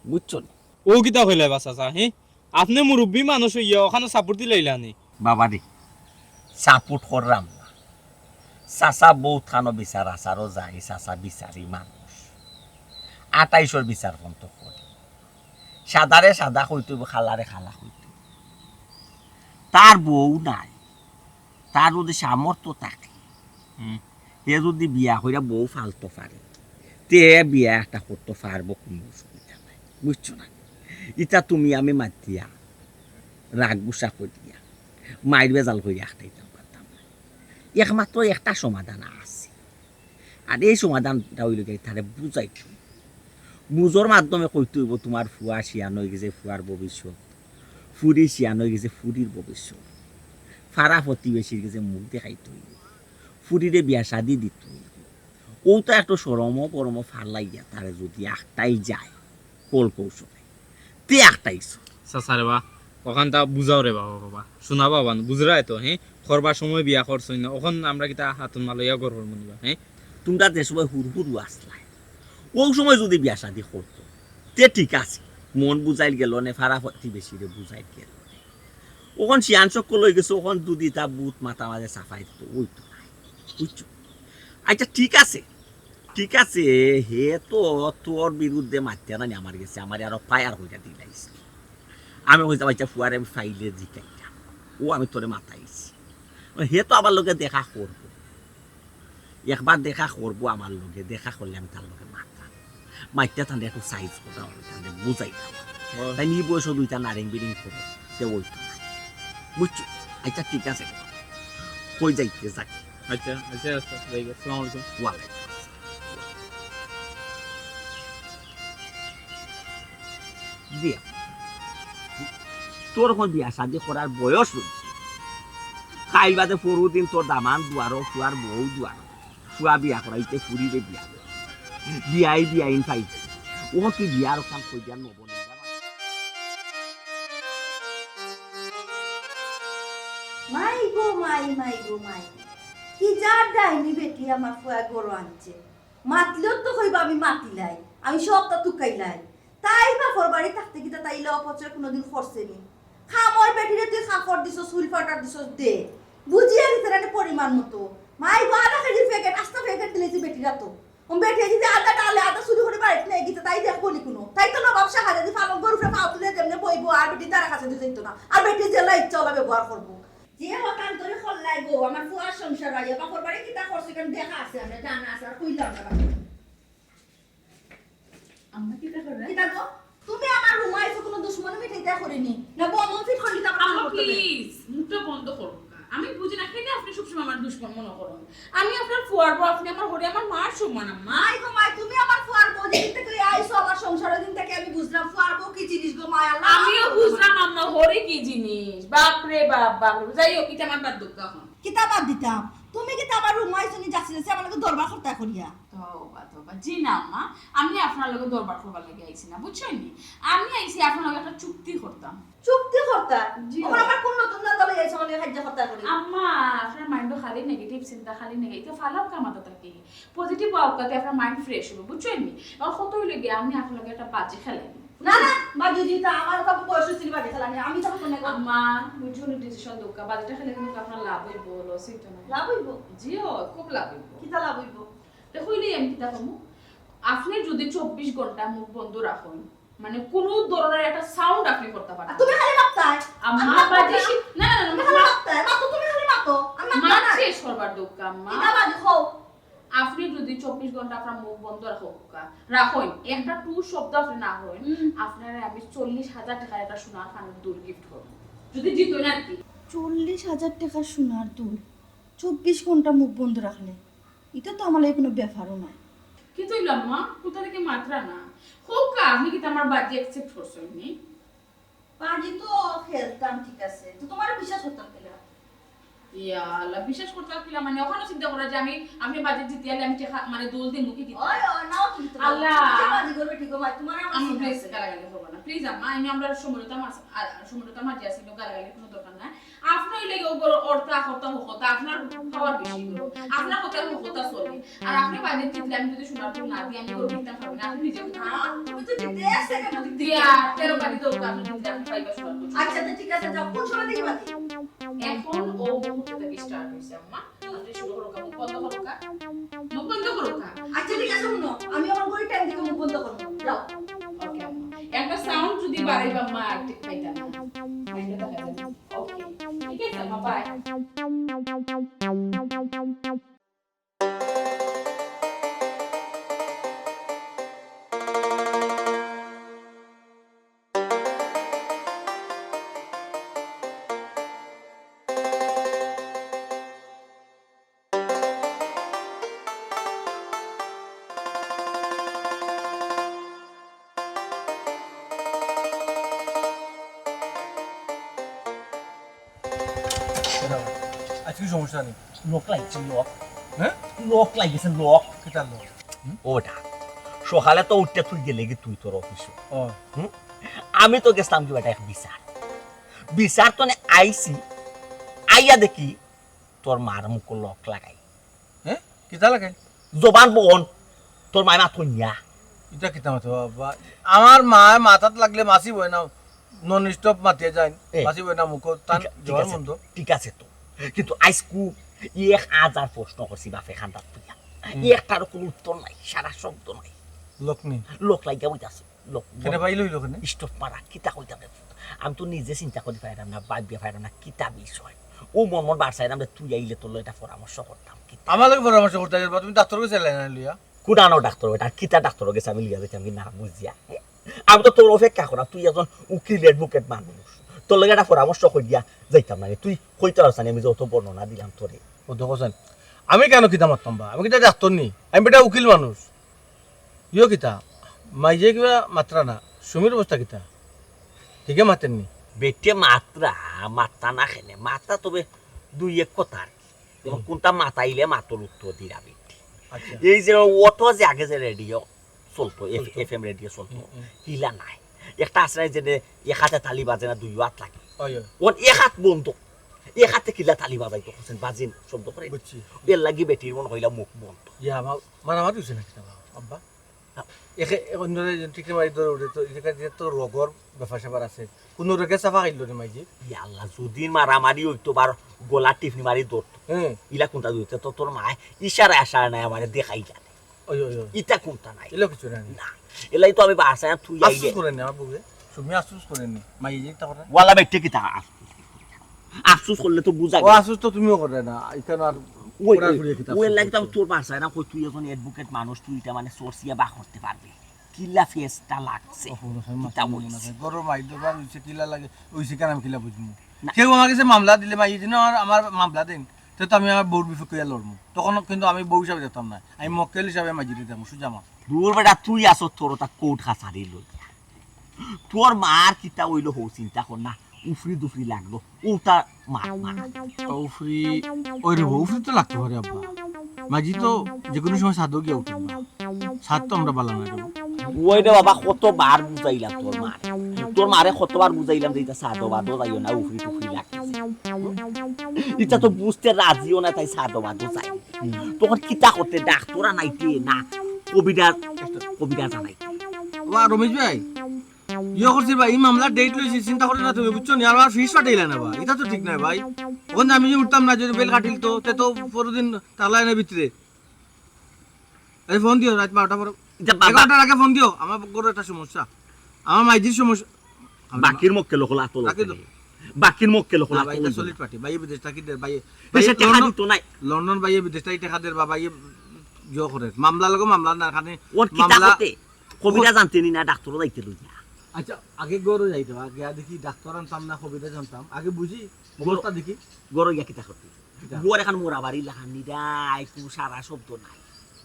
বুঝছো নি? ও কিতা কইলে বা চাচা, হে? আপনি মুরব্বী মানুষ হইয়া ওখানে সাপোর্ট দিলাইলা নি? বাবা রে, সাপোর্ট করলাম না। চাচা বউত খানো বিচার আচারও যায়, চাচা বিচারি মানুষ। আটাইশর বিচার ফোন তো করে। সাদারে সাদা কইতে হইব, খালারে খালা কইতে হইব। তার বউ নাই, তার যদি সামর্থ্য থাকে, হুম। হে যুদি বিয়া কইরা বউ ফালতো পারে, তে বিয়া একটা করতো পারবো, কুনু অসুবিধা নাই, বুঝছো না? ইতা তুমি আমি মাতিয়া রাগ গুসা করিয়া মাইর বেজাল করিয়া একটাইতাম পারতাম না। একমাত্র একটা সমাধান আছে, আর এই সমাধানটা অইলো গিয়া তারে বুঝাইতে অইবো। বুঝর মাধ্যমে কইতে অইবো, তুমার ফুয়া শিয়ান অইগেছে, ফুয়ার ভবিষ্যৎ, ফুরি শিয়ান অইগেছে, ফুরির ভবিষ্যৎ, ফারা প্রতিবেশীর গেছে মুখ দেখাইতে অইবো, ফুরিরে বিয়া শাদি দিতে অইবো। অউ তো একটু শরমো পরমো ফালাইয়া তারে যুদি আখটাই যায় কল কৌশলে, তে আখটাইছো। চাচা রে বা, অখানতা বুঝাও রে বাবা, বাবা। শোনা বাবা, বুঝরায় তো, হে? করবার সময় বিয়া করছইন না, অখন আমরা কিতা হাতত মালইয়া ঘর করমু নি বা, হে? তুমরা যে সময় হুরু হুরু আছলায়, অউ সময় যুদি বিয়া শাদি করতো, তে ঠিক আছে, মন বুঝাইল গেলো নে, ফারা প্রতিবেশীরে বুঝাইল গেলো নে। অখন শিয়ান সকল অইগেছে, অখন যুদি তা ভূত মাথা মাঝে চাপাই দিতো, অইতো নায়, বুঝছো? আচ্ছা, ঠিক আছে, ঠিক আছে, হে তো তোর বিরুদ্ধে মাতিয়া নানি আমার গেছে, আমারে আরো fire কইরা দিলাইছে। আমি কইতাম, আচ্ছা, ফুয়ারে আমি পাইলে জিকাইতাম, অউ আমি তোরে মাতাইছি। হে তো আমার লগে দেখা করবো, একবার দেখা করবো আমার লগে, দেখা করলে আমি তার লগে মাতাম, মাতিয়া তানরে একটু সাইজ করা অইবো, তানরে বুঝাইতাম। ও। তাইন ই বয়সো দুইটা নারিং বিরিং করো, তে অইতো নায়, বুঝছো? আচ্ছা, ঠিক আছে, কই যাইতে যাক। আচ্ছা, আচ্ছা, আচ্ছা, যাই গো। আসসালামু আলাইকুম। ওয়ালাইকুম আসসালাম। দিয়া, তোর অখন বিয়া শাদি করার বয়স অইছে। কাইল বাদে পরশু দিন তোর দামান দুয়ারো, ফুয়ার বউ দুয়ারো। ফুয়া বিয়া করাইতে ফুরিরে বিয়া। বিয়াই বিয়াইন পাইছে। অখন তুই বিয়ার অখান কই দিয়া নব নিবা। মাই গো মাই, মাই গো মাই। কি জাত ডাইনি বেটি আমার ফুয়া ঘরো আনছে। মাতলেও তো কইবা আমি মাতিলাই, আমি সবতা তুকাইলাই। তাই বাপর বাড়ি থাকতে কিতা তাই ইলা অপচয় কুনুদিন করছে নি? কামর বেটিরে তুই কাপড় দিছস, চুল ফাটার দিছস, দে। বুঝিয়া দিতে রানে পরিমাণ মতো। মাই গো, আধা কেজির প্যাকেট, আস্তা প্যাকেট দিলাইছে বেটির আতো। ও বেটিয়ে যদি আধা ডালে আধা চুরি করি বাড়িত নেয় কিতা তাই দেখবো নি কুনু? তাই তো নবাব শাহজাদি পালঙ্গর উপরে পাও তুলে যেমনে বইবো আর বেটি তার কাছে দিয়ে যাইতো না। আর বেটি যেলা ইচ্ছা অলা ব্যবহার করবো। যে হতান্তরে খল্লাই গো, আমার ফুয়ার সংসার আইয়া বাপর বাড়ি কিতা করছে কেন দেখা আছে, আমরা জানা আছে, আর কইলাম না। আমরা কিতা করে? কিতা গো? তুমি আমার রুমো আইছো কুনু দুশমনি মিটাইতা করিনি? না বন্ধন ফিট করলি তো আমার আম্মা, করতে দেয়? Please, মুখটা বন্ধ করো। আমি বুঝি না কেনে আপনি সবসময় আমার দুশমন মনে করইন। আমি আপনার ফুয়ার বউ, আপনি আমার হরি, আমার মার সমান আম্মা। মাই গো মাই, তুমি আমার ফুয়ার বউ, যেদিন থাকি আইছো আমার সংসারো, ওইদিন থাকি আমি বুঝলাম ফুয়ার বউ কি জিনিস গো মাই, আল্লাহ। আমিও বুঝলাম আম্মা, হরি কি জিনিস। বাপ রে বাপ, বাপ রে। যাই হোক, ইটা আমার বাদ দেউক্কা অখন। কিতা বাদ দিতাম? তুমি কিতা আমার রুমো আইছো নি, যাচ্ছি যাচ্ছি আমার লগে দরবার করতা করিয়া? তওবা, তওবা। জি না আম্মা, আমি আপনার লগে দরবার করবার লাগি আইছি না, বুঝছইন নি? আমি আইছি আপনার লগে একটা চুক্তি করতাম। চুক্তি করতা? জি। অখন আবার কোন নতুন ধান্দা লইয়া আইছো, মানে, সাহায্য করতা করি? আম্মা, আপনার mind-ও খালি negative চিন্তা, খালি নেগে-, ইটা ফালাও কামাতা থাকি। Positive অউক্কা তে আপনার mind fresh অইবো, বুঝছইন নি? আর কত অইলে গিয়া আমি আপনার লগে একটা বাজি খেলাই। না, না, বাজি দিতা, আমার তো বয়স অইছে নি বাজি খেলানি, আমি তো কোনো আম্মা, বুঝছো নি decision দেউক্কা, বাজিটা খেলে কিন্তু আপনার লাভ অইবো, loss অইতো না। লাভ অইবো? জি অয়, খুব লাভ অইবো। কিতা লাভ অইবো? দেখো, অইলে আমি কিতা কমু? আপনি যদি চব্বিশ ঘন্টা মুখ বন্ধ রাখইন, মানে, কুনু ধরনের একটা sound আপনি করতা পারতা না। আর তুমি খালি মাততায়। আম্মা, আর মাতো বাজি না। শি-, না, না, না, তুমি খালি মাতো, মাততায়, মাতো, তুমি খালি মাতো। আর মাততায় মাত না। শেষ করবার দেউক্কা, আম্মা। কিতা বাজি কও? আপনি যদি চব্বিশ ঘন্টা আপনার মুখ বন্ধ রাখউক্কা, রাখইন, একটা টু শব্দ আপনি না কইন, হুম। আপনারে আমি চল্লিশ হাজার টেকার একটা সোনার কানের দুল gift করমু। যদি জিতইন আর কি। চল্লিশ হাজার টেকার সোনার দুল? চব্বিশ ঘন্টা মুখ বন্ধ রাখলে? ইটা তো আমার লাগি কুনু ব্যাপারও নায়। কিতা অইলো আম্মা? কুনতা থাকি মাতরা না? কউক্কা, আপনি কিতা আমার বাজি accept করছইন নি? বাজি তো খেলতাম, ঠিক আছে। তো তুমারে বিশ্বাস করতাম কিলা? ইয়া আল্লাহ, বিশ্বাস করতাম কিলা মানে? অখানও চিন্তা করো যে আমি, আমি বাজি জিতি আইলে আমি টেকা, মানে, দুল দিমু কি দিতাম? ওই, ওই, নাও কিন্তু। আল্লাহ। তুমি বাজি করবে ঠিক, ভাই, তুমারে আমার আম্মা, চিন্তা please, আছে। গালাগালি করবা না। Please, আম্মা, আমি আমরার সমঝোতা মাঝ-, আ, সমঝোতা মাঝে আছি, গালাগালির কুনু দরকার নাই। আপনি অইলে গিয়া ওগর অর্থা, অর্থা, হকতা, আপনার power বেশি অইলো। আপনার কথায় হকতা চলে। আর আপনি বাজি জিতলে আমি যদি সোনার দুল না দিই, আমি গরু কিনতাম পারবো না। আপনি নিজে বুঝুন। হ্যাঁ, তুমি তো জিতে আসছো, কেন জিততে? দিয়া, তেরো বাজি দরকার, আপনি জিতলে আপনি পাইবা সোনার দুল। আচ্ছা, তো ঠিক আছে, যাও। কোন সময় দেখি বাজি? এখন ও মুহূর্ত থাকি start অইছে, আম্মা। আপনি শুরু করো, মুখ বন্ধ করো কা। মুখ বন্ধ করো কা। আচ্ছা, ঠিক আছে, হুনো। আমি অখন করি time দিকে মুখ বন্ধ করো। যাও। Okay, আম্মা। একটা sound যদি বাড়াইবা, আম্মা, আর ঠিক পাইতাম না। Mind-ও দেখা যাবে। Okay, ঠিক আছে, আম্মা, bye। আজকে সমস্যা নেই। লক লাগছে, লক। হ্যাঁ? লক লাগিছে, লক। কিতা লক? ওটা। সকালে তো উঠতে তুই গেলে কি তুই তোর অফিসে। ও। হুম? আমি তো গেছিলাম কি বেটা এক বিচার। বিচার তো নে আইছি। আইয়া দেখি তোর মার মুখো লক লাগাই। হ্যাঁ? কিতা লাগাই? জবান বন। তোর মায় মাত কইয়া। ইটা কিতা মাতো বাবা? আমার মায় মাথাত লাগলে মাছি বয় না, নন স্টপ মাতিয়া যায়। এ, মাছি বয় না মুখো, তান ঠিক আ-, ঠিক জবান আছে, বন্ধ। ঠিক আছে তো। কিন্তু আইজকু এক হাজার প্রশ্ন করছি বাপে খান্দাত তুইয়া। হুম। একটারও কোনো উত্তর নাই, সারা শব্দ নাই। লক নেই। লক লাগিয়া বইতাছে। লক কেনে বন্ধ। পাইল হইল কেনে? স্টপ মারা, কিতা কইতাম রে? আমি তো নিজে চিন্তা করি পাইরাম না, ভাবিয়া পাইরাম না, কিতা বিষয়। ও মন মন বাড়ছাইরাম রে, তুই আইলে তোর লগে এটা পরামর্শ করতাম। কিতা? আমার লগে পরামর্শ করতে গেলে তুমি ডাক্তার গেছে লাইন লইয়া। কুনানো ডাক্তার বেটা, কিতা ডাক্তার গেছে আমি লিয়া যাইতাম কি না বুঝিয়া? আমি তো তোর অপেক্ষা করা, তুই একজন উকিল অ্যাডভোকেট মানুষ, তোর লগে একটা পরামর্শ করিয়া যাইতাম না, তুই কইতে পারছ না, আমি যত বর্ণনা দিলাম তোরে। ও তো হোসেন, আমি কেন কিতা মারতাম বা? আমি কিতা ডাক্তার নি? আমি বেটা উকিল মানুষ। ইয়ো কিতা? মাইজে কিবা মাতরা না, সুমির অবস্থা কিতা? ঠিকে মাতেননি? বেটে মাতরা, মাততা না কেনে, মাততা তবে দুই এক কথা আর কি। যেমন হুম। কোনটা মাতাইলে মাতর উত্তর দিরা বেটে। আচ্ছা। এই যে অটো যে আগে যে রেডিও চলতো, এফ-, চলতো। এফএম রেডিও চলতো, হুম, হুম। হিলা নাই। একটা আছে না যে এক হাতে তালি বাজে না, দুই হাত লাগে। ওই, ওই। ওর এক হাত বন্ধ, এক হাতে কিলা তালি বাজাইতো, হোসেন বাজিন শব্দ করে। বুঝছি। এর লাগি বেটির মনে হইলা মুখ বন্ধ। ইয়া, মা-, মারামারি হইছে নাকি তা, আব্বা? একে, এ অন্যরে যে ঠিক মারি ধরে উঠে তো, এখানে তো রোগর ব্যাপার স্যাপার আছে। কোনো রোগে চাফা খাইল রে মাইজি? ইয়া আল্লাহ, যদি মারামারি হইতো, বার গলা টিফনি মারি ধরতো। হ্যাঁ। ইলা কোনটা ধরতে তো তোর মায় ইশারা আশারা নাই আমারে দেখাই জানে। ওই, ওই, ওই। ইটা কোনটা নাই। এলো কিছু নাই। না, এলাই তো আমি বাসায় তুই আইলে। আফসোস করেন না, আমার বউয়ে। সুমি আফসোস করেন নি। মাইজি তা করে। ওয়ালা বেটে কিতা আফসোস? আফসোস করলে তো বুঝা ও যায়। আফসোস তো তুমিও করে না, এখানে আর ওই, ওরা ওই, ঘুরিয়ে কিতা ওই আফসোস লাগি তো আমি করছো? তোর বাসায় না কই, তুই এখন অ্যাডভোকেট মানুষ, তুই এটা মানে সোর্সিয়া বা করতে পারবি। কিলা ফেসটা লাগছে? ও, হুনো, হুনো, কিতা হুনো, বলছি? হুনো, গরম আইডো বার হইছে, কিলা লাগে, হইছে কেন আমি কিলা বুঝবো? না। কেউ আমার কাছে মামলা দিলে, মাই দিন আমার, আমার মামলা দেন, তো, তো আমি আমার বউর বিপক্ষে লড়বো। তখন কিন্তু আমি বউ হিসাবে যেতাম না, আমি মক্কেল হিসাবে মাইজিরে যাবো, সুজামা। দূর বেটা, তুই আসো তোর ওটা কোর্ট কাছারি লই। তোর মার কিতা হইলো হো চিন্তা কর না, উফরি দুফরি লাগলো, ওটা মার, মার। উফরি, ওই রে, উফরি তো লাগতে পারে আব্বা। মাঝি তো যে কোনো সময় ছাদও গিয়া উঠে না। ছাদ তো আমরা বালা না রে। ওই রে বাবা, কতবার বুঝাইলাম তোর মারে। তোর মারে কতবার বুঝাইলাম যে ইটা ছাদও বাদও যাইও না, উফরি টুফরি লাগতেছে। ইটা তো বুঝতে রাজিও না, তাই ছাদও বাদও যাই। তখন কিতা করতে, ডাক্তার আনাইতে না, কবিরাজ, কবিরাজ আনাইতে। ওয়া রমেশ ভাই, ইয়ে করছি ভাই, এই মামলার ডেট লইছি, চিন্তা করি না তুমি, বুঝছো নি? আর আমার ফিস ফাটাইলে না ভাই, এটা তো ঠিক নয় ভাই। ওখানে আমি যে উঠতাম না, যদি বেল কাটিল তো, তে তো পরদিন তালা এনে ভিতরে। এই ফোন দিও রাত বারোটা পরে, এটা বাবা- এগারোটার আগে ফোন দিও। আমার গরু একটা সমস্যা, আমার মাইজির সমস্যা। আমি বাকির মক্কেল হকল আতল রাখি আছে। দাও। বাকির মক্কেল হকল না, আতল ভাই, এটা আছে। Solid party. ভাই, বিদেশ থাকি দের, ভাই, দেশে ভাই, টাকা লন্ডন, দিত নাই। লন্ডন ভাই, বিদেশ থাকি টাকা দের, বা ভাই, জো করে। মামলা লাগো, মামলা না, খানে ওর কিতা মামলা করতে? কবিরাজ আনতে নি না, ডাক্তারও যাইতে লই না। আচ্ছা, আগে গরু যাইতো, আগে আর দেখি ডাক্তার আনতাম না, কবিরাজ আনতাম। আগে বুঝি, গরু- অবস্থা দেখি। গরু ইয়া কিতা করতে? কিতা? গরু এখন মোরা বাড়ি লাখান নিরাই, কোনো সারা শব্দ নাই।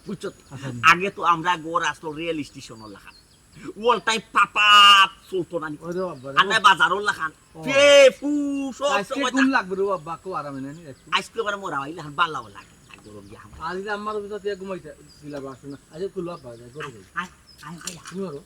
বুঝছো তো? আচ্ছা। আগে তো আমরা গরু আসলো রেল স্টেশনের লাখান। ওয়াল টাইম পাপাপ চলতো না নি। ওরে বাবা রে। আর নাই বাজারও লাখান। ও। ফে, ফু, সব আজকে সময় ঘুম তা- লাগবে রে বাবা, কো আরামে নেই একটু। আজকে ওখানে মোরা ভাই লাখান বাল্লাও লাগে। আর গরম গিয়া আমার। আজ যে আমার ভিতরে দিয়ে ঘুমাইতে দিলা বাস না। আজ খুলবা পাওয়া যায়, গরম। আয়, আয়, আয়, আয়। তুমি করো।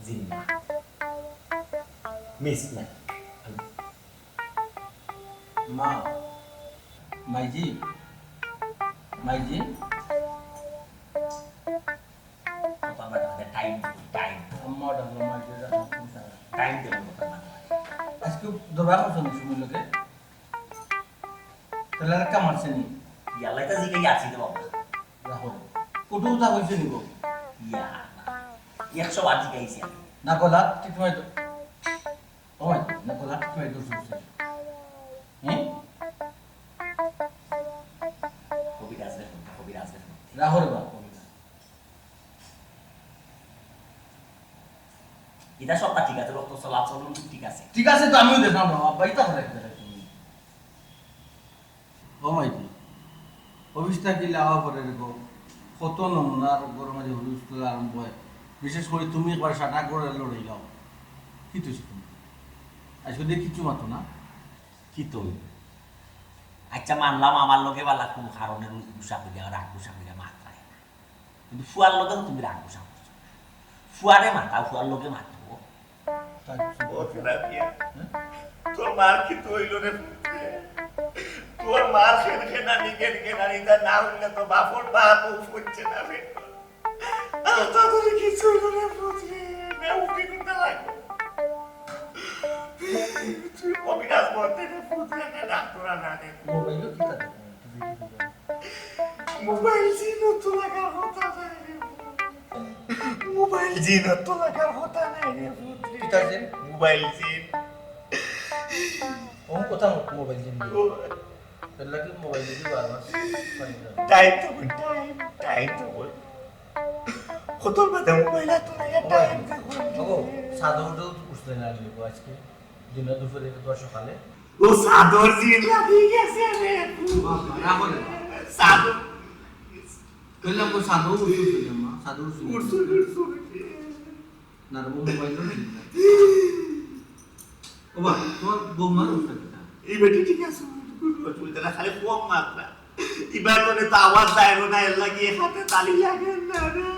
জি না। মিস না। মা, মাইজি, মাইজি। কথা বলে আমাদের টাইম, টাইম। আম্মা ডাকলো, মাইজি ডাকলো, কোন সময়? টাইম দেবো কথা না। আজকে দরবার করছো না সুমির লোকে? তাহলে আর কাম আছে নি? ইয়াল্লা, এটা জিগাই আছি রে বাবা। রাখো। কত কথা কইছে নিব? ইয়া, একশো বার জিকাইছি আমি। না গলা, ঠিক সময় তো। ও মাই, না গলা, ঠিক সময় তো শুনছে। হুম? কবিরাজ রে ফোন, কবিরাজ রে ফোন। রাখো রে বাপ, কবিরাজ। এটা সবটা ঠিক আছে, রক্ত চলাচল ঠিক আছে। ঠিক আছে তো, আমিও দেখলাম না, আব্বা, এটা করে একটা তুমি। ও মাই গড, অফিস থাকি লাগা পরে দেখো, কত নমুনার ঘরর মাঝে হুলস্থুল আরম্ভ হয়। বিশেষ করে তুমি একবার সাটা করে লড়াই লাও। কি তুই তুমি? আজকে দিয়ে কিচ্ছু মাতো না। কি তুমি? আচ্ছা, মানলাম আমার লগে বালা কোনো কারণে গুসা করিয়া, রাগ গুসা করিয়া মাতরায় না। কিন্তু ফুয়ার লগে তো তুমি রাগ গুসা করছো। ফুয়ারে মাতাও, ফুয়ার লগে মাতো। ও তেলাপিয়া, তোর মার কিতা অইলো রে পুত্রে? তোর মার খেন খেনানি, খেন খেনানি, তা না অইলে তো বাপর বাপ ও ফুটছে না রে। আর তাড়াতাড়ি কিছু অইলো রে পুত্রে, না উঠে কোনটা লাগবে? তুই কবিরাজ বলতে রে পুত্রে, না ডাক্তার আনা রে। মোবাইলও কিতা দেখো? মোবাইল জিনও তো লাগার কথা নাই রে। মোবাইল জিনও তো লাগার কথা নাই রে পুত্রে। কিতা জিন? মোবাইল জিন। কোন কথা মোবাইল জিন? ও। এর লাগি মোবাইল জিন বারবার। টাইম তো বল, টাইম, টাইম তো বল। কত বাজে মোবাইল আর তুমি টাইম দেখো। ওগো, চাদর তো উঠলে না নিব আজকে। দিনে দুপুরে তো সকালে। ও চাদর জিন লাগি গেছে রে। বাবা, রাখো রে। চাদর। কইলাম, কই চাদর উঠছে না, মা? চাদর উঠছে না। উঠছে, উঠছে, উঠছে। না রে, ও মোবাইল না। ও বা, তোমার বৌমার উঠছে না। এই বেটি ঠিক আছে, কোনো অসুবিধা না, খালি কম মাত্রা। ইবার মনে তো আওয়াজ যায় না, এর লাগি হাতে তালি লাগে না রে।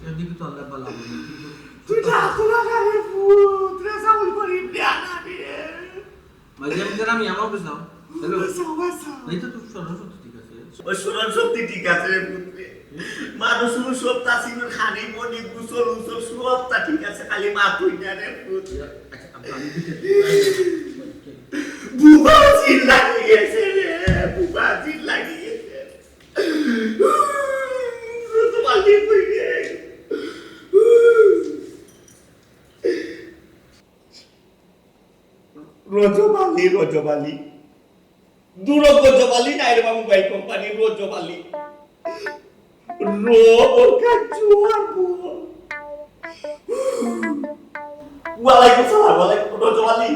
এদিকে তো আল্লাহ পালা বলে, কিন্তু তুই ডাকো না রে পুত, রে সাউল করিম রে আনা রে। মাঝে মধ্যে আমি আমার কাছে যাও। হ্যালো। বাঁচাও, বাঁচাও। এই তো তোর স্মরণ শক্তি ঠিক আছে। ওই স্মরণ শক্তি ঠিক আছে রে পুত্রে। মানুষ উনুষ সব তা ছিল, খানি মনি, গোসল উসল সব তা ঠিক আছে, খালি মা তুই না রে পুত্রে। আচ্ছা, আমি, আমি বুঝতে পারছি। বুবা জিন লাগি গেছে রে, বুবা জিন লাগি গেছে। তোমার কি কইবে? রজব আলী, রজব আলী। দূর রজব আলী নাই রে বাবু, মোবাইল কোম্পানি রজব আলী। র বলকা জোয়ার বল। ওয়ালাইকুম সালাম, ওয়ালাইকুম, রজব আলী।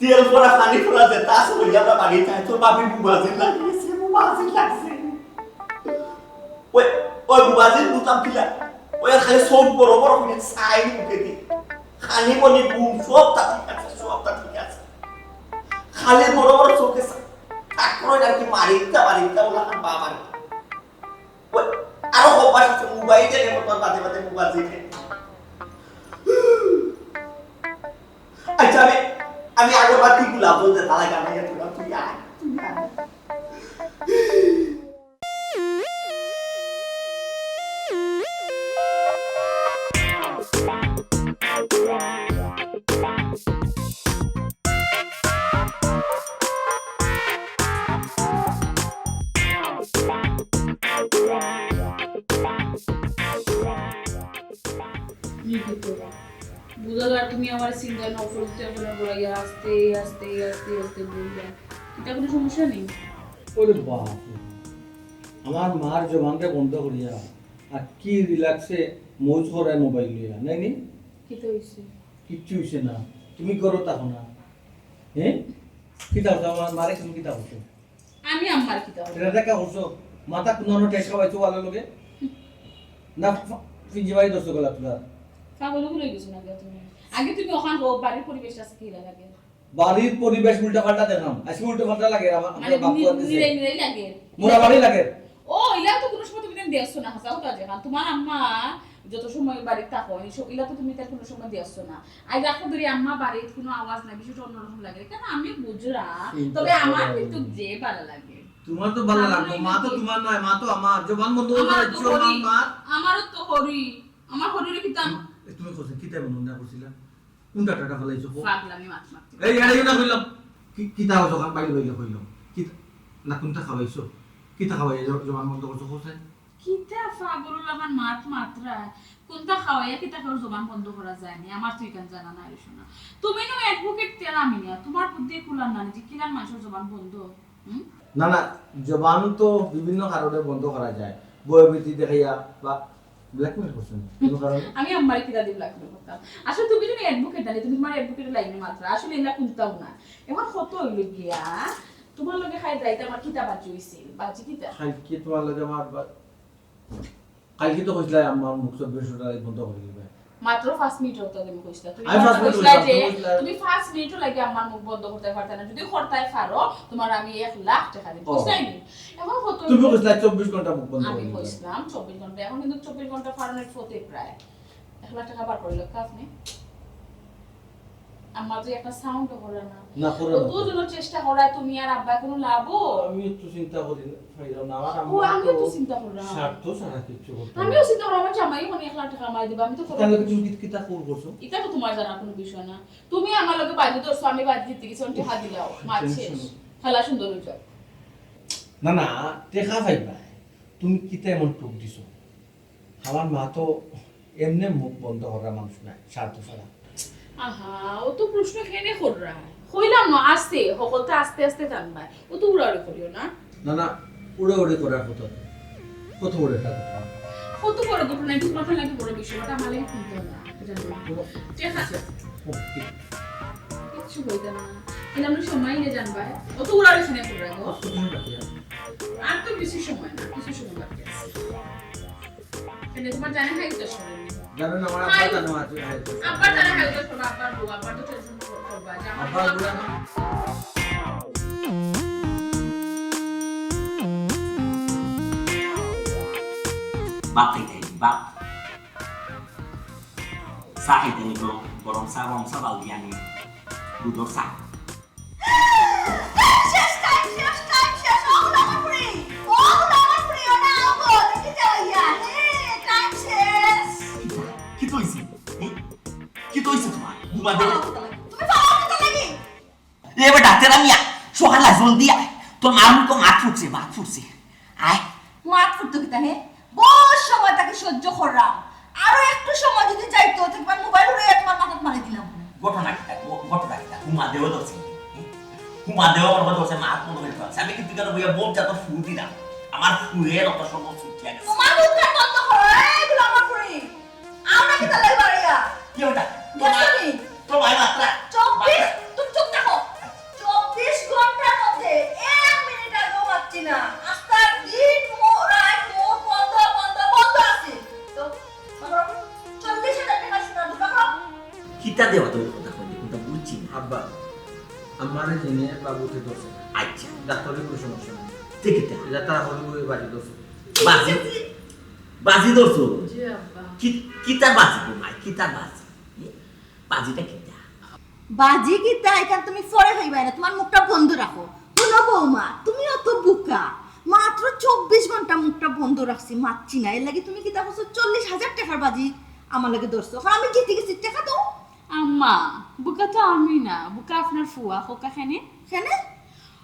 তেল পড়া, পানি পড়া যে তা সব আমরা বাড়ি যাই, তোর বাপি বুবাজির লাগছে, বুবাজির লাগছে। ওই, ওই বুবাজির বুতাম কিলা? ওই আর খালি চোখ বড় বড় করে চাই মুখে দি। খালি বলি বুম, সব তা ঠিক আছে, সব তা ঠিক আছে। খালি বড় বড় চোখে চা-, তা করে আর কি মারিতা, মারিতা ওলা বাবা। ওই, আরো হবার সাথে মোবাইল দেখে, মোবাইল বাদে বাদে মোবাইল দেখে। আচ্ছা, আমি, আমি আগরবাতি গোলাপ জল দিয়ে তালা গানাইয়া দিলাম, তুই আয়, তুই আয়। বুঝা যায় তুমি আমার চিন্তায় নকল চেতনা ঘুরাইয়া আস্তে আস্তে আস্তে আস্তে বললাম। এটা কোনো সমস্যা নেই। ওরে বাপ রে। আমার মার জবানটা বন্ধ করিয়া আর কি রিল্যাক্সে মৌজ করায় মোবাইল লইয়া, নাই নি? কিতা হইছে? কিচ্ছু হইছে না। তুমি করো তখন না। হ্যাঁ? কিতা হইছে? আমার মারে তুমি কিতা করছো? আমি আম্মার কিতা করবো? এটা দেখা করছো? মাথা কোনো টেস্ট খাওয়াইছো ওয়ালের লগে? না, ফি-, ফিঞ্জি বাড়ি ধরছো গলা তুলার? পাগল হয়ে গেছো না গো তুমি? আগে তুমি ওখান হো, বাড়ির পরিবেশ আছে কি লাগে? বাড়ির পরিবেশ উল্টা পাল্টা দেখলাম। আজকে উল্টা পাল্টা লাগে আমার, মানে, আমার বাপ নি-, পুয়ার দেশে। নিরাই নিরাই লাগে। মোরা বাড়ি লাগে। ও, ইলা তো কোনো সময় তুমি দেখছো না, হাছা কথা যেখান। তোমার আম্মা যত সময় বাড়িত থাকো, এই সব, ইলা তো তুমি তার কোনো সময় দেখছো না। আই রাখো ধরি আম্মা বাড়িত কোনো আওয়াজ নাই, বিষয়টা অন্যরকম লাগে। কেন আমি বুঝরা, চিন্তা তবে আমার করো। কিন্তু যে ভালো লাগে। তোমার তো ভালো আমার লাগবো, লাগে মা তো কি? তোমার নয়, মা তো আমার। জবান বন্ধ করে আমার তো দিচ্ছ, আমার হরি, মা। আমারও তো হরি, আমার হরিরে কিতা? এ, তুমি কোথায়, কিতা বন্ধ না করছিলা? কোনটা টাটা ফেলাইছো? কো? পাগলামি মাত মাত। এই, আরে, না কইলাম। কি, কিতা হইছো? কান বাইরে বাইরে কইলাম। কিতা, না, কোনটা খাওয়াইছো? কিতা খাওয়াই? জ-, জবান বন্ধ করছো, কোথায়? কিতা পাগলর লাখান মাত মাতরা? কুনতা খাওয়াইয়া কিতা কেউর জবান বন্ধ করা যায়নি? আমার তো ইখান জানা নাই রে সোনা। তুমি নু অ্যাডভোকেট, তেরা মিয়া, তুমার বুদ্ধি কুলার না, যে কিলান মানষর জবান বন্ধ। হুম? না, না, জবান তো বিভিন্ন কারণে বন্ধ করা যায়, ভয়ভীতি দেখাইয়া বা ব্ল্যাকমেইল করছো নি কুনু কারণে? আমি আম্মারে কিতা দি ব্ল্যাকমেইল করতাম? আসলে তুমি তো অ্যাডভোকেট না, তুমি তুমার অ্যাডভোকেট লাইনে মাতরা, আসলে ইলা কুনতাও না। এখন কত অইল গিয়া, তুমার লগে খাই যাইতে আমার কিতা বাজি অইছিল, বাজি কিতা? কালকে তুমার লগে আমার বা-, কালকে তো কইছিলা আমার মুখ চব্বিশ ঘন্টা বন্ধ করি দিবা। মাত্র পাঁচ মিনিট অইতো তুমি কইছিলা। তুমি আমি পাঁচ মিনিট কইছিলা কইছিলাম, যে তুমি কইছিলা। তুমি পাঁচ মিনিটও লাগে আমার মুখ বন্ধ করতে পারতা না। যদি করতায় পারো, তুমার আমি এক লাখ টেকা দিমু। ও। কইছিলায় নি? এখন কত তুমি অইল? কইছিলা চব্বিশ ঘন্টা মুখ বন্ধ আমি করি দিবা। কইছিলাম চব্বিশ ঘন্টা। এখন কিন্তু চব্বিশ ঘন্টা পারনের পথে প্রায়। এক লাখ টেকা বার করিলাউক্কা আপনে। আম্মা তো একটা সাউন্ড করে না। না, করে না। অত জন চেষ্টা করায় তুমি আর আব্বা কুনু লাভ? আমি একটু চিন্তা করি না, পাইলাম না। আমার ও, আম্মা আমি তো তো চিন্তা করলাম। স্বার্থ ছাড়া কিচ্ছু করতে পারে না। আমিও চিন্তা করলাম, আমার জামাই মানে এক লাখ টেকা আমারে দিবা, আমি তো করবো। তাহলে তুমি কি-, কিতা কর করছো? ইটা তো তুমার জানার কুনু বিষয় না। তুমি আমার লগে বাজি ধরছো, আমি বাজি জিতি গেছি, অখন টেকা দিলাও, মাত টেনশন শেষ। নাই। খেলা সুন্দর অই যাউক। না, না, টেকা পাইবা। তুমি কিতা এমন টুক দিছো? আমার মা তো এমনে মুখ বন্ধ করা মানুষ নায়, স্বার্থ ছাড়া। আহা, অত প্রশ্ন কেনে কররায়? কইলাম না, আছে, হকলতা আস্তে আস্তে জানবায়। অত উড়াউড়ি করিও না। না, না, উড়াউড়ি করার কথা না। কত বড় একটা ঘটনা। কত বড় ঘটনা, ইটা তুমার লাগি বড় বিষয়, ইটা আমার লাগি চিন্তা না। জানো? ও, ঠিক আছে। ও, ঠিক। কিচ্ছু কইতা না। কইলাম না, সময় নিয়া জানবায়। অত উড়াউড়ি কেনে কররায় গো। কতক্ষণ বাকি আছে? আর তো বেশি সময় না, কিছু সময় বাকি আছে। কেনে তুমার জানে হাই তো শোনে। জানো না, আমার আব্বা হাই। জানো আছে, হাই তো শোনে। আব্বা জানে হাই তো শোনে, আব্বার বউ, আব্বার তো টেনশন করবা, যে আমার আব্বা বউ বউ আমার বাপ খাইতে আইছি, বাপ। চা খাইতে আইছি, গরম, গরম চা, গরম চা, বাল দিয়া আনি, দুধর চা। টাইম শেষ, টাইম শেষ, টাইম শেষ। ও গুলাম ফুরি, ও গুলাম ফুরি, ও না, ও গো, দেখি যাও ইয়া। হে, টাইম শেষ। কিতা? কিতা অইছে? হে? কিতা অইছে তুমার? ঘুমা দে। তুমি পালাও কিতা লাগি? এ বেটা, তেরা মিয়া, সকালে জলদি আয়। তোর মার মুখো মাত ফুটছে, মাত ফুটছে। আয়। মাত ফুটতো কিতা হে? বহুত সময় থাকি সহ্য কররাম। আরো একটু সময় যদি যাইতো, তে তুমার মোবাইল উড়াইয়া তুমার মাথাত মারি দিলাম। ঘটনা কিতা? ঘ-, ঘটনা কিতা? হুমা দেও ধরছে। হুমা দেও আমার ধরছে, মাত মনে করে ধরছে। আমি কিন্তু কেন বইয়া বোন চাতো ফু দিলাম। আমার ফুয়ে রক্ত সব ছুটিয়া গেছে। তুমার মুখ কান বন্ধ করো, এই গুলাম ফুরি। আমরা কিতা লাগি বাড়াইয়া? কি ওটা? দেখছো নি? তোমার মাত্রা। চব্বিশ, তুমি চুপ থাকো। চব্বিশ ঘন্টার মধ্যে এক মিনিট আগেও মাতছি না। আস্তা দিন মো-, রাত মুখ বন্ধ, বন্ধ, বন্ধ আছে। তো, মনে করো, চল্লিশ হাজার টেকা সোনা ঢুকা খাও। কিতা দেওয়া তো কথা কইলে, কোনটা বুঝছি না। আব্বা, আমারে জেনে বাবুতে ধরছে। আচ্ছা। ডাক্তারের কোনো সমস্যা নেই। ঠিক আছে। এটা তারা হলে ওই বাড়ি ধরছে। বাজি? বাজি ধরছো? জি, আব্বা। কি, কিতার বাজি গো মাই? কিতার বাজি? এ? বাজিটা কিতা? বাজি কিতা? এখান তুমি পরে হইবায় না, তোমার মুখটা বন্ধ রাখো। হুনো বৌমা, তুমি অত বুকা। মাত্র চব্বিশ ঘন্টা মুখটা বন্ধ রাখছি, মাতছি না। এর লাগি তুমি কিতা করছো? চল্লিশ হাজার টেকার বাজি আমার লগে ধরছো। এখন আমি জিতে গেছি, টেকা দাও। আম্মা, বুকা তো আমি না, বুকা আপনার ফুয়া, খোকা খেনে। খেনে?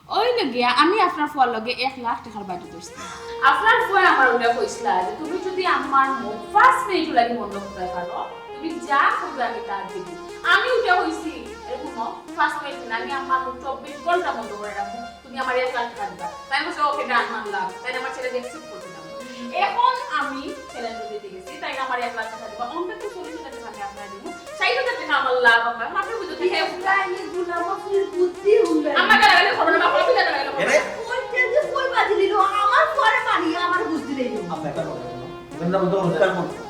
ওই লগে আমি আপনার ফুয়ার লগে এক লাখ টেকার বাজি ধরছি। আপনার ফুয়া আমার ওটা কইছিলা যে তুমি যদি আমার মুখ পাঁচ মিনিট লাগি বন্ধ করতে পারো, তুমি যা করবে আমি তা দিব। আমি ওটা কইছি, এরকম পাঁচ মিনিট না, আমি আমার মুখ চব্বিশ ঘন্টা বন্ধ করে রাখবো, তুমি আমার এক লাখ টেকা দিবা। তাই বলছে, "ওকে, ডান, মানলাম।" তাই আমার ছেলে অ্যাকসেপ্ট করতে দাও। এখন আমি চ্যালেঞ্জ দিতে গেছি, তাই আমার এক লাখ টেকা দিবা। অন্তত চল্লিশ হাজার টেকা আমি আপনার দিব। ষাট হাজার টেকা আমার লাভ, আমার মাত্র বুঝতে কি হে উল্টা, আমি গুলাম, আপনি বুদ্ধি উল্টা। আমার গালাগালি করো না, বাবা, আপনি গালাগালি করো না। এরে? ওই কেন যে কই বাজি নিল, আমার পরে মারিয়া আমার বুদ্ধি দিল। আপনার কথা বলবেন না। আপনার কথা বলবেন না।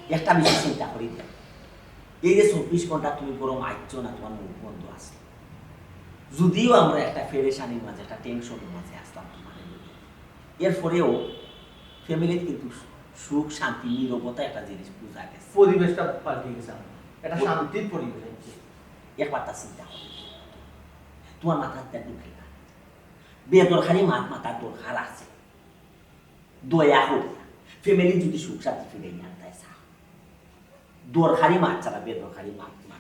একটা বিষয় চিন্তা করি দেন। এই যে চব্বিশ ঘন্টা তুমি গরম আইচ্ছ না, তোমার মুখ বন্ধ আছে। যদিও আমরা একটা পেরেশানির মাঝে, একটা টেনশনের মাঝে আসলাম তোমার এই, এরপরেও ফ্যামিলিতে কিন্তু সুখ, শান্তি, নীরবতা একটা জিনিস বুঝা গেছে। পরিবেশটা পাল্টে গেছে আমার। একটা পরি- শান্তির পরিবেশ হচ্ছে। একবারটা চিন্তা করো। তোমার মাথাতে ঢুকে না। বেদরকারি মাত মাতার দরকার আছে। দয়া করিয়া ফ্যামিলি যদি সুখ শান্তি ফিরে আনতে চাও, দরকারি মাত ছাড়া বেদরকারি মাত মাত দিও না।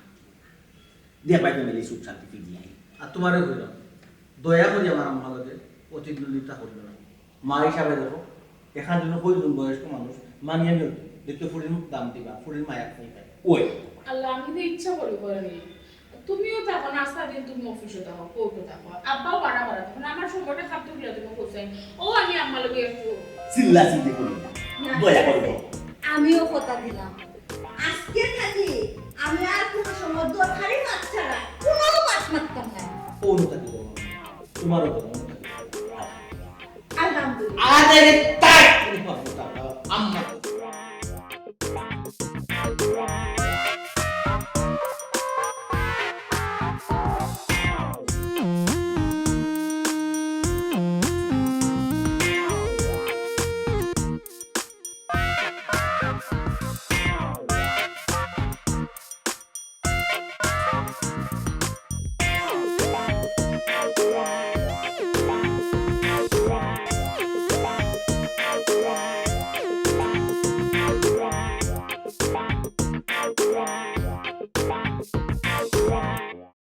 দেখবায় ফ্যামিলি সুখ শান্তি ফিরিয়া আইবো। আর তোমারে কইলাম, দয়া করি আমার আম্মার লগে অতিদ্বন্দ্বিতা করিও না। মা হিসাবে দেখো, এখান জন্য কয়জন বয়স্ক মানুষ মানিয়া নিও, দেখতে ফুরির দাম দিবা, ফুরির মায়া খাই পাই। ওই। আল্লাহ, আমি তো ইচ্ছা করি করিনি। তুমিও থাকো না, আস্তা দিন তুমি অফিসে থাকো, কোর্টে থাকো, আব্বাও বাড়া বাড়া, তখন আমার সময়টা খাপ তুলিয়া তুমি কোথায়? ও, আমি আম্মা লগে একটু চিল্লা চিল্লি করি না, দয়া করবো। আমিও কথা দিলাম, আজকে থাকি আমি আর কোনো সময় দরকারি মাত ছাড়া কোনো মাত মারতাম না। অনুমতি দেবো, তোমারও দেবো। আলহামদুলিল্লাহ। আরে তাই